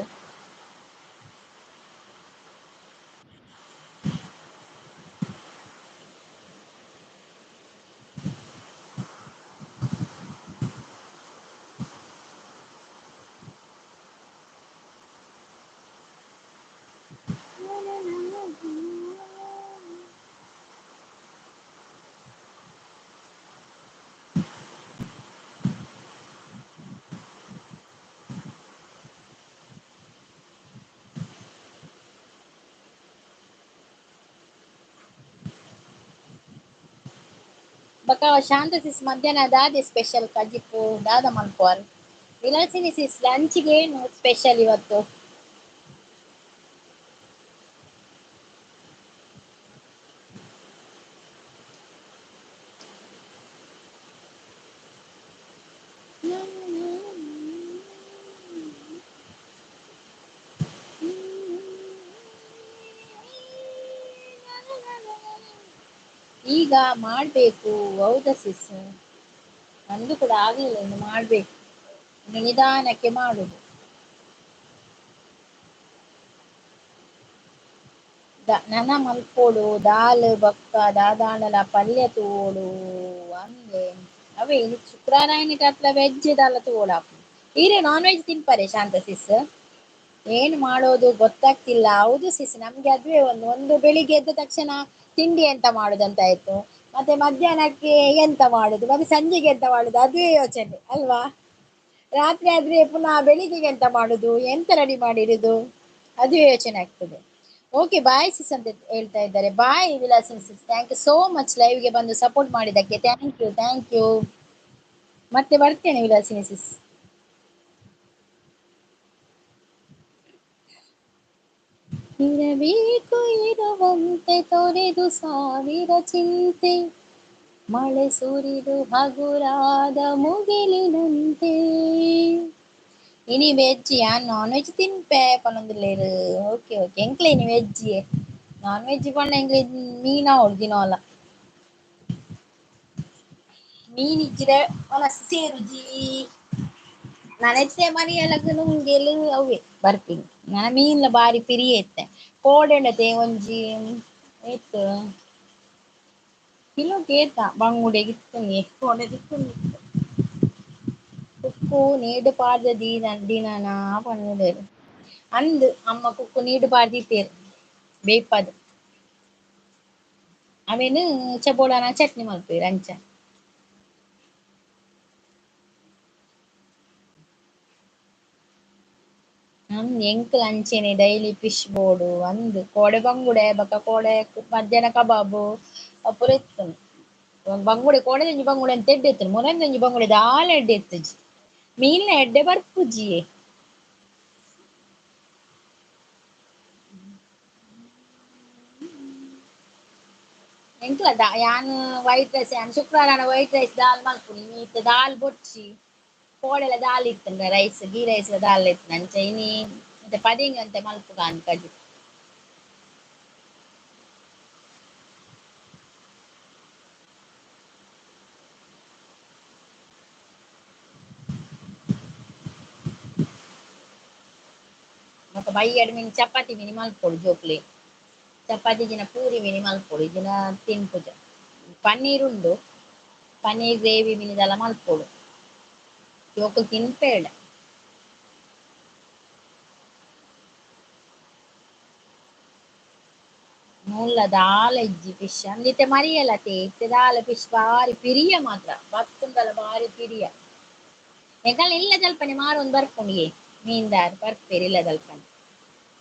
ಬೊಕ ಶಾಂತ ಸಿಸ್ ಮಧ್ಯಾಹ್ನ ದಾದೆ ಸ್ಪೆಷಲ್ ಕಜಿಪು ದಾದ ಮಲ್ಪುವರ್? ವಿಲಾಸಿನಿ ಸಿಸ್ ಲಂಚ್ಗೆ ಏನು ಸ್ಪೆಷಲ್ ಇವತ್ತು? ಈಗ ಮಾಡ್ಬೇಕು. ಹೌದಾ ಸಿಸ್, ನಂದು ಕೂಡ ಆಗ್ಲಿಲ್ಲ, ಇನ್ನು ಮಾಡ್ಬೇಕು, ಇನ್ನು ನಿಧಾನಕ್ಕೆ ಮಾಡುದು. ನನ ಮಲ್ಪೋಡು ದಾಲ್ ಬೊಕ್ಕ ದಾದಾಂಡಲ ಪಲ್ಯ ತೂವೊಡು ಅಂದೆ. ಅವೇ ಇನಿ ಶುಕ್ರಾರ ಆಯಿನಿಟ್ ವೆಜ್ ದಾಲ ತೂವೊಡಾಪುಂಡು. ಈರೆ ನಾನ್ ವೆಜ್ ತಿನ್ಪರೆ ಶಾಂತ ಸಿಸ್? ಏನು ಮಾಡೋದು ಗೊತ್ತಾಗ್ತಿಲ್ಲ. ಹೌದು ಸಿಸ್, ನಮ್ಗೆ ಅದುವೇ ಒಂದು ಒಂದು ಬೆಳಿಗ್ಗೆ ಎದ್ದ ತಕ್ಷಣ ತಿಂಡಿ ಎಂತ ಮಾಡುದಂತ ಆಯ್ತು, ಮತ್ತೆ ಮಧ್ಯಾಹ್ನಕ್ಕೆ ಎಂತ ಮಾಡುದು, ಮತ್ತೆ ಸಂಜೆಗೆ ಎಂತ ಮಾಡುದು, ಅದುವೇ ಯೋಚನೆ ಅಲ್ವಾ? ರಾತ್ರಿ ಆದ್ರೆ ಪುನಃ ಬೆಳಿಗ್ಗೆಗೆ ಎಂತ ಮಾಡುದು, ಎಂತ ರೆಡಿ ಮಾಡಿರುದು, ಅದುವೇ ಯೋಚನೆ ಆಗ್ತದೆ. ಓಕೆ ಬಾಯ್ ಸಿಸ್ ಅಂತ ಹೇಳ್ತಾ ಇದ್ದಾರೆ. Bye Vilasini sis, thank you so much ಲೈವ್ಗೆ ಬಂದು ಸಪೋರ್ಟ್ ಮಾಡಿದ್ದಕ್ಕೆ. Thank you, thank you. ಮತ್ತೆ ಬರ್ತೇನೆ ವಿಲಾಸಿನಿ ಸಿಸ್. ಇರಬೇಕು ಇರುವಂತೆ ತೊರೆದು ಸಾವಿರ ಚಿಂತೆ, ಮಳೆ ಸುರಿದು ಹಗುರಾದ ಮುಗಿಲಿನಂತೆ. ಇನಿ ವೆಜ್ ಯಾನ್ ನಾನ್ ವೆಜ್ ತಿನ್ಪೆ ಪನೊಂದುಲ್ಲೆರ್. ಓಕೆ ಓಕೆ, ಎಂಕ್ಲೆ ಇನಿ ವೆಜ್ ನಾನ್ ವೆಜ್ ಪಂಡ ಎಂಕ್ಲೆಗ್ ಮೀನ್ ಆವೊಡು ದಿನೋಲ. ಮೀನ್ ಇಜ್ಜಿಡ ವನಸ್ ಸೇರುಜಿ. ನನ ಇತ್ತೆ ಮರಿಯಲಗ್ ನುಂಗೆಲ್ ಅವ್ವೆ ಬರ್ಪಿನಿ ನನ ಮೀನ್ಲ ಬಾರಿ ಪಿರಿಯೆ ಇತ್ತೆ ಕೋಡೆ ಒಂಜಿ ಏತ್ ಕಿಲೋಗ್ ಏತ ಬಂಗುಡೆ ಇತ್ತುಂಗೆ ಕೋಡೆ ತಿಕ್ಕುಂಡು. ಕುಕ್ಕು ನೀರ್ ಪಾಡ್ದ್ ದೀನ ದಿನನಾ ಪನೊಂದುಲ್ಲೆರ್ ಅಂದ್ ಅಮ್ಮ ಕುಕ್ಕು ನೀರ್ಡ್ ಪಾಡ್ದ್ ದೀತೆರ್ ಬೇಯಿಪಾದ್. ಅವೆನ್ ಬೋಡಾನ ಚಟ್ನಿ ಮನ್ಪುವೆರ್ ಅಂಚ. ಅಂದ್ ಎಂಕ್ಲ ಅಂಚೆನೆ ಡೈಲಿ ಫಿಶ್ ಬೋಡು ಅಂದ್ ಕೋಡೆ ಬಂಗುಡೆ ಬೊಕ ಕೋಡೆ ಮಧ್ಯಾಹ್ನ ಕಬಾಬ್ ಅವು ಪೂರ ಇತ್ತುಂಡು. ಬಂಗುಡೆ ಕೋಡೆದ ಒಂಜಿ ಬಂಗುಡೆ ಒಂತೆ ಎಡ್ಡೆ ಇತ್ತುಂಡು ಮೊನೊಂಜಿ ಒಂಜಿ ಬಂಗುಡೆ ದಾಲ ಎಡ್ಡೆ ಇತ್ತುಜಿ ಮೀನ್ಲ ಎಡ್ಡೆ ಬರ್ಪುಜ್ಜಿಯೇ. ಎಂಕ್ಲ ದ ಯಾನ್ ವೈಟ್ ರೈಸ್ ಯಾನ್ ಶುಕ್ರಾರ ಆಂಡ ವೈಟ್ ರೈಸ್ ದಾಲ್ ಮಲ್ಪುನಿ ಇತ್ತೆ ದಾಲ್ ಬೊರ್ಚಿ ಕೋಡೆಲ ದಾಲ್ ಇತ್ತುಂಡ ರೈಸ್ ಗೀ ರೈಸ್ ದಾಲ್ ಇತ್ತ್ಂಡ್ ಅಂಚ ಇನಿ ಇತ್ತೆ ಪದೆಂಗಿ ಒಂತೆ ಮಲ್ಪುಗ ಅಂದ್ ಕಜಿಪು. ಬೊಕ ಬಯ್ಯಡ್ ಮಿನಿ ಚಪಾತಿ ಮಿನಿ ಮಲ್ಪೊಡು ಜೋಕ್ಲೆಗ್ ಚಪಾತಿ ಇಜಿಂಡ ಪೂರಿ ಮಿನಿ ಮಲ್ಪೊಡು ಇಜಿಂಡ ತಿನ್ಪುಜ ಪನ್ನೀರ್ ಉಂಡು ಪನ್ನೀರ್ ಗ್ರೇವಿ ಮಿನಿ ದಾಲ ಮಲ್ಪೊಡು ಜೋಕುಲು ತಿನ್ಪೆರ್ಡ. ಮೂಲ ದಾಲ ಇಜ್ಜಿ ಫಿಶ್ ಅಂದ್ ಇತ್ತೆ ಮರಿಯಲತೆ ಇತ್ತೆ ದಾಲ ಫಿಶ್ ಬಾರಿ ಪಿರಿಯ ಮಾತ್ರ ಬತ್ತುಂಡಲ ಬಾರಿ ಪಿರಿಯ. ಎಂಕಲ್ನ ಇಲ್ಲದಲ್ಪನೆ ಮಾರೊಂದು ಬರ್ಪುಂಡಿಯೇ ಮೀನ್ದಾರ್ ಬರ್ಪೆರ್ ಇಲ್ಲದಲ್ಪನೆ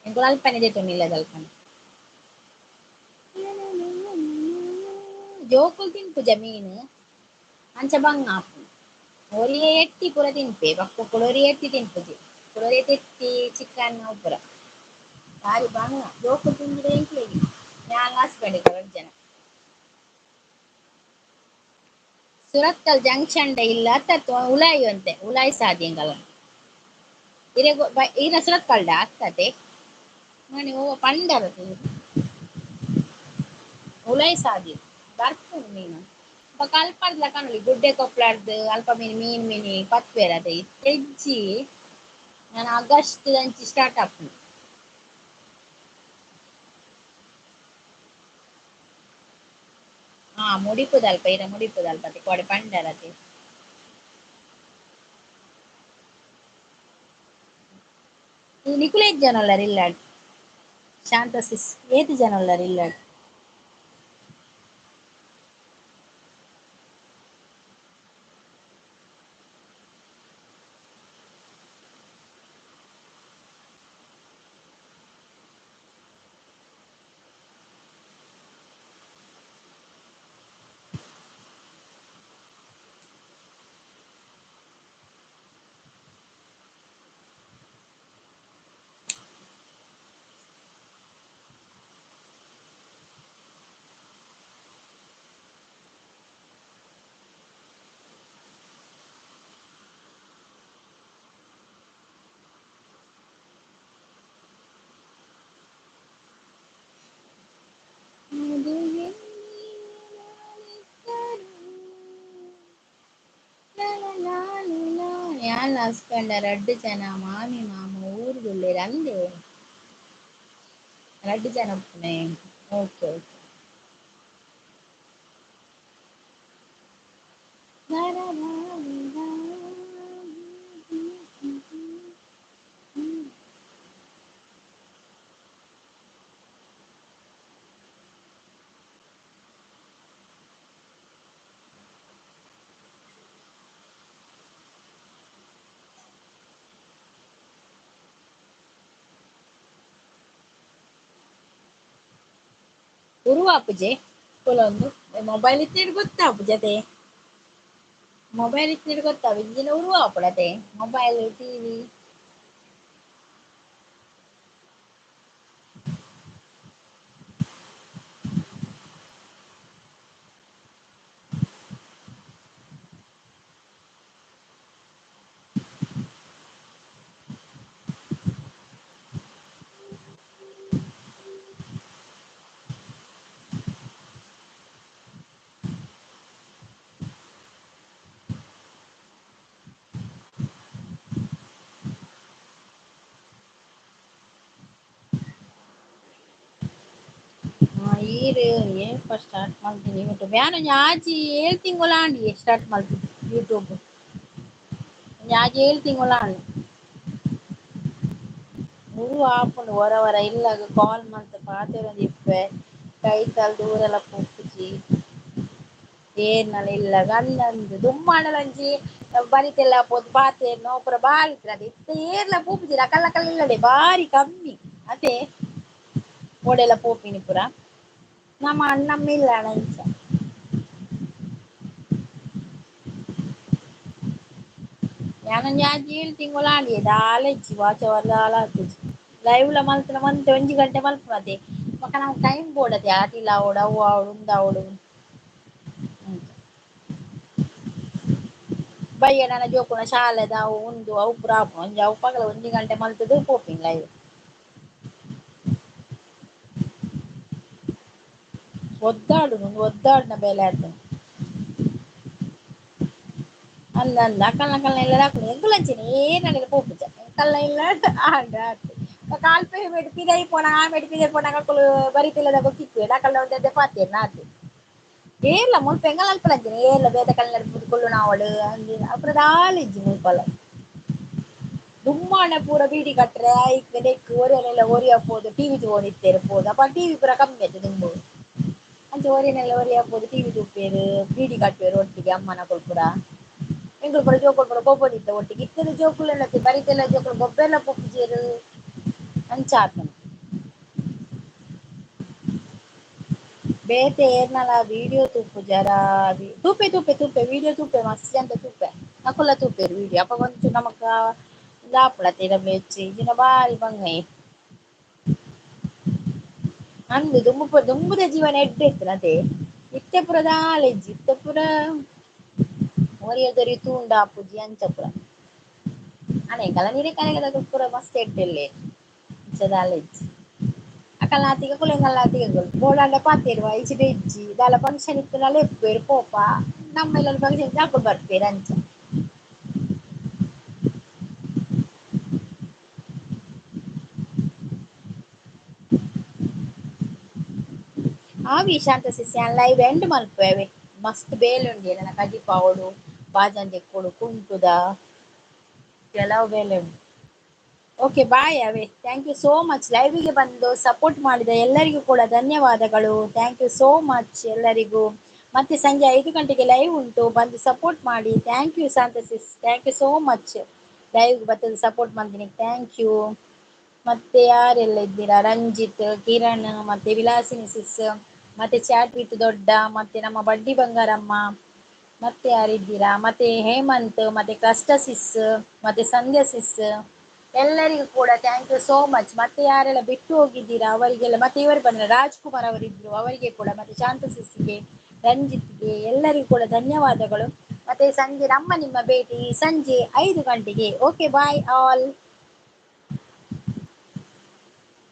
ಎಂಕುಲು ಅಲ್ಪನೆ ದೆತೊನ್ನು ಇಲ್ಲದಲ್ಪನೆ. ಜೋಕುಲು ತಿನ್ಪುಜ ಮೀನ್ ಅಂಚ ಬಂಗ ಆಪುಂಡು ಒರಿಯೆ ಎಟ್ಟಿ ಪೂರ ತಿನ್ಪೆ ಬೊಕ್ಕ ಕುಡೊರಿಯೆ ಎಟ್ಟಿ ತಿನ್ಪುಜಿ ಕುಡೊರಿಯೆ ತೆತ್ತಿ ಚಿಕನ್ ಅವು ಪೂರ ಬಾರಿ ಬಂಗ ಜೋಕುಲು ತಿಂದಿರೆ ಎಂಕ್ಲೆಗ್ ಯಾನ್ಲ ಹಸ್ಬೆಂಡ್ ರಡ್ಡ್ ಜನ. ಸುರತ್ಕಲ್ ಜಂಕ್ಷನ್ ಡ ಇಲ್ಲ ಅತ್ತ್ ಉಲಾಯಿ ಒಂತೆ ಉಲಾಯಿ ಸಾದಿ ಎಂಕಲ್ನ. ಇರೆಗ್ ಈರ್ನ ಸುರತ್ಕಲ್ಡ ಅತ್ತತೆ ಮಣಿ ಒವ್ವ ಪಂಡರ್ ಉಲಾಯಿ ಸಾದಿ ಬರ್ಪುಂಡು ಮೀನ್ ಬೊಕ ಅಲ್ಪರ್ದ್ಲ ಕನೊಲಿ ಗುಡ್ಡೆ ಕೊಪ್ಲರ್ದ್ ಅಲ್ಪ ಮೀನ್ ಮೀನ್ ಮಿನಿ ಪತ್ತುವೆರ್ ಅತೆ ಇತ್ತೆ ಇಜ್ಜಿ ನನ ಆಗಸ್ಟ್ ದಂಚಿ ಸ್ಟಾರ್ಟ್ ಆಪುಂಡು. ಹಾ ಮುಡಿಪುದಲ್ಪ ಇರ ಮುಡಿಪುದಲ್ಪ ಅತೆ ಕೋಡೆ ಪಂಡರತೆ. ನಿಕುಲು ಏತ್ ಜನ ಉಲ್ಲರ್ ಇಲ್ಲಡ್ ಶಾಂತ ಸಿಸ್ ಏತ್ ಜನ ಉಲ್ಲರ್ ಇಲ್ಲಡ್. ಯಾನ್ಲ ಹಸ್ಬೆಂಡ್ ರಡ್ಡ್ ಜನ ಮಾಮಿ ಮಾಮ ಊರುಡುಲ್ಲೆರ್ ಅಂದೆ ರಡ್ಡ್ ಜನ ಉಪ್ಪುನೆ ಓಕೆ ಓಕೆ. ಉರು ಆಪುಜೆ ಕುಲೊಂದು ಮೊಬೈಲ್ ಇತ್ತಿನ ಗೊತ್ತಾಪುಜತೆ ಮೊಬೈಲ್ ಇತ್ತಿನ ಗೊತ್ತಾಪುಜಿ ಇಜ್ಜಿಂಡ ಉರು ಆಪುಡತೆ ಮೊಬೈಲ್ ಟಿವಿ. ಈರು ಏಪ ಸ್ಟಾರ್ಟ್ ಮಾಡ್ತೀನಿ ಯೂಟ್ಯೂಬ್ ಯಾನ್ ಒಂಜಿ ಆಜಿ ಏಳು ತಿಂಗಳ ಆಂಡಿ ಸ್ಟಾರ್ಟ್ ಮಾಡ್ತೀನಿ ಯೂಟ್ಯೂಬ್ ಒಂಜಿ ಆಜಿ ಏಳು ತಿಂಗಳ ಆಂಡ್ ಮುರು ಆಪುಂಡು ಹೊರ ಹೊರ ಇಲ್ಲಾಗ ಕಾಲ್ ಮಲ್ತ್ ಪಾತೆರೊಂದು ಇಪ್ಪೆ ಕೈತಲ್ ದೂರೆಲ್ಲ ಪೋಪುಜಿ ಏರ್ನಲ ಇಲ್ಲಾಗ ಅಂದಂದು ದುಮ್ಮಾಂಡಲ ಒಂಜಿ ಬರಿತೆಲ್ಲ ಪೋದು ಪಾತೆರ್ನ ಪೂರ ಬಾರಿ ಇತ್ತದ ಇತ್ತೆ ಏರ್ಲ ಪೋಪುಜಿ ಅಕಲ್ ಅಕಲ್ ಇಲ್ಲಡೆ ಬಾರಿ ಕಮ್ಮಿ ಅದೇ ಓಡೆಲ್ಲ ಪೋಪಿನಿ ಪೂರ ನಮ್ಮ ಅಣ್ಣಮ್ಮ ಇಲ್ಲ ಅಂಚ ಯಾನೊಂಜಿ ಆಜಿ ಏಳು ತಿಂಗಳು ಆಂಡಿ ದಾಲ ಇಜ್ಜಿ ವಾಚ ದಾಲ ಆತುಜಿ ಲೈವ್ ಲ ಮಲ್ತುನ ಮಂತೆ ಒಂಜಿ ಗಂಟೆ ಮಲ್ಪುನತೆ ಬೊಕ ನಮಕ್ ಟೈಮ್ ಬೋಡತೆ ಆಟಿಲ ಆವೊಡು ಅವು ಆವೊಡು ಉಂದು ಆವೊಡು ಅಂಚ ಬಯ್ಯ ನನ ಜೋಕುಲ್ನ ಶಾಲೆದ ಅವು ಉಂದು ಅವು ಪೂರ ಆಪುಂಡು ಒಂಜಿ ಅವು ಪಗಲ ಒಂಜಿ ಗಂಟೆ ಮಲ್ತುದು ಪೋಪಿನಿ ಲೈವ್ ಒದ್ದಾಡುನು ಉಂದು ಒದ್ದಾಡುನ ಬೇಲೆ ಆತುಂಡು ಅಂದ ಅಂದ ಅಕಲ್ನ ಅಕಲ್ನ ಎಲ್ಲ ಹಾಕುನು ಎಂಕುಲು ಅಂಚೆನೆ ಏನಾಂಡಲ ಪೋಪುಜ ಎಂಕಲ್ನ ಇಲ್ಲ ಆಂಡ ಆತ್ ಕಾಲ್ ಪೇ ಪಿದಯಿ ಪೋನಗ ಆಮೇಡ್ ಪಿದಯಿ ಪೋನಗ ಅಕುಲು ಬರಿತಿಲ್ಲದಕುಲು ತಿಕ್ಕುವೆರ್ ಅಕಲ್ನ ಒಂತೆ ಪಾತೆರ್ನ ಆತ್ ಏರ್ಲ ಮುಲ್ಪ ಎಂಕಲ್ನ ಅಲ್ಪಲ ಅಂಚೆನೆ ಏರ್ಲ ಬೇತೆ ಕಲ್ನಡ್ ಪೂರ ಕುಲ್ಲುನ ಆವಡ್ ಅಂದ್ ಅಪುರ ದಾಲ ಇಜ್ಜಿ ಮುಲ್ಪಲ ದುಮ್ಮಾಂಡ ಪೂರ ಬೀಡಿ ಕಟ್ರೆ ಐಕ್ ನೆಕ್ ಒರಿಯನೆಲ್ಲ ಒರಿಯ ಪೋದು ಟಿವಿ ತೂವೊಂದಿತ್ತೆರ್ ಪೋದು ಅಪ ಟಿವಿ ಪೂರ ಕಮ್ಮಿ ಆತು ದುಂಬು ಅಂಚ ಒರಿಯನೆಲ್ಲ ಒರಿಯ ಪೋದು ಟಿವಿ ತೂಪೆರ್ ಬೀಡಿ ಕಟ್ಟುವೆರ್ ಒಟ್ಟಿಗೆ ಅಮ್ಮನಕುಲು ಪೂರ ಎಂಕುಲು ಪೂರ ಜೋಕುಲು ಪೂರ ಗೊಬ್ಬೊಂದಿತ್ತ ಒಟ್ಟಿಗೆ ಇತ್ತೆದ ಜೋಕುಲು ಬರಿತೆಲ್ಲ ಜೋಕುಲು ಗೊಬ್ಬೆರ್ಲ ಪೋಪುಜೆರ್ ಅಂಚ ಆತುಂಡು ಬೇತೆ ಏರ್ನಲ ವಿಡಿಯೋ ತೂಪುಜರ ತೂಪೆ ತೂಪೆ ತೂಪೆ ವಿಡಿಯೋ ತೂಪೆ ಮಸ್ತ್ ಜನ ತೂಪೆ ಅಕುಲ ತೂಪೆರ್ ವಿಡಿಯೋ ಅಪಗ ಒಂಚೂರು ನಮಕ್ ಉಂದು ಆಪುಂಡತೆ ಹೆಚ್ಚಿ ಇಜ್ಜಿಂಡ ಬಾರಿ ಬಂಗೈ ಅಂದ್ ದುಂಬು ಪೂರ ದುಂಬುದ ಜೀವನ ಎಡ್ಡೆ ಇತ್ತುಂಡು ಇತ್ತೆ ಪೂರ ದಾಲ ಇಜ್ಜಿ ಇತ್ತೆ ಪೂರ ಒರಿಯೊರಿ ತೂಂಡ ಆಪುಜಿ ಅಂಚ ಪೂರ ಆಂಡ ಎಂಕಲ್ನ ನಿರೆಕರೆದಕುಲು ಪೂರ ಮಸ್ತ್ ಎಡ್ಡೆ ಉಲ್ಲೆರ್ ಅಂಚ ದಾಲ ಇಜ್ಜಿ ಅಕಲ್ನಾತಿಗೆ ಅಕುಲು ಎಂಕಲ್ನಾತಿಗೆ ಎಂಕುಲು ಬೋಡಾಂಡ ಪಾತೆರುವ ಇಜ್ಜಿಡ ಇಜ್ಜಿ ದಾಲ ಫಂಕ್ಷನ್ ಇತ್ತುಂಡಲ ಲೆಪ್ಪುವೆರ್ ಪೋಪ ನಮ್ಮ ಇಲ್ಲಲ್ ಫಂಕ್ಷನ್ ಇತ್ತ್ಂಡ ಅಕುಲು ಬರ್ಪೆರ್ ಅಂಚ ಆವಿ ಶಾಂತ ಸಿಸ್ ಯಾನ್ ಲೈವ್ ಎಂಡ್ ಮಲ್ಪುವೆ ಅವೆ ಮಸ್ತ್ ಬೇಲೆ ಉಂಡು ನನ ಕಜಿಪಾವೊಡು ಬಾಜನ ದೆಕ್ಕೊಡು ಕುಂಟುದ ಕೆಲವು ಬೇಲೆ ಉಂಡು. ಓಕೆ ಬಾಯ್ ಅವೆ thank you so much ಲೈವಿಗೆ ಬಂದು ಸಪೋರ್ಟ್ ಮಾಡಿದ ಎಲ್ಲರಿಗೂ ಕೂಡ ಧನ್ಯವಾದಗಳು. Thank you so much ಎಲ್ಲರಿಗೂ. ಮತ್ತೆ ಸಂಜೆ 5 ಗಂಟೆಗೆ ಲೈವ್ ಉಂಟು, ಬಂದು ಸಪೋರ್ಟ್ ಮಾಡಿ. Thank you Shanta sis, thank you so much. Live ಬತ್ತದ ಸಪೋರ್ಟ್ ಮಾಡ್ತೀನಿ, thank you. ಮತ್ತೆ ಯಾರೆಲ್ಲ ಇದ್ದೀರಾ? ರಂಜಿತ್, ಕಿರಣ್, ಮತ್ತೆ ವಿಲಾಸಿನಿ ಸಿಸ್, ಮತ್ತೆ ಚಾಟ್ ವಿತ್ ದೊಡ್ಡ, ಮತ್ತೆ ನಮ್ಮ ಬಡ್ಡಿ ಬಂಗಾರಮ್ಮ, ಮತ್ತೆ ಯಾರಿದ್ದೀರಾ? ಮತ್ತೆ ಹೇಮಂತ್, ಮತ್ತೆ ಕಷ್ಟ ಸಿಸ್, ಮತ್ತೆ ಸಂಧ್ಯಾ ಸಿಸ್, ಎಲ್ಲರಿಗೂ ಕೂಡ thank you so much. ಮತ್ತೆ ಯಾರೆಲ್ಲ ಬಿಟ್ಟು ಹೋಗಿದ್ದೀರಾ ಅವರಿಗೆಲ್ಲ, ಮತ್ತೆ ಇವರು ಬಂದ್ರೆ ರಾಜ್ಕುಮಾರ್ ಅವರಿದ್ರು ಅವರಿಗೆ ಕೂಡ, ಮತ್ತೆ ಶಾಂತ ಸಿಸ್ಗೆ, ರಂಜಿತ್ಗೆ, ಎಲ್ಲರಿಗೂ ಕೂಡ ಧನ್ಯವಾದಗಳು. ಮತ್ತೆ ಸಂಜೆ ನಮ್ಮ ನಿಮ್ಮ ಭೇಟಿ ಸಂಜೆ 5 ಗಂಟೆಗೆ. Okay, bye all.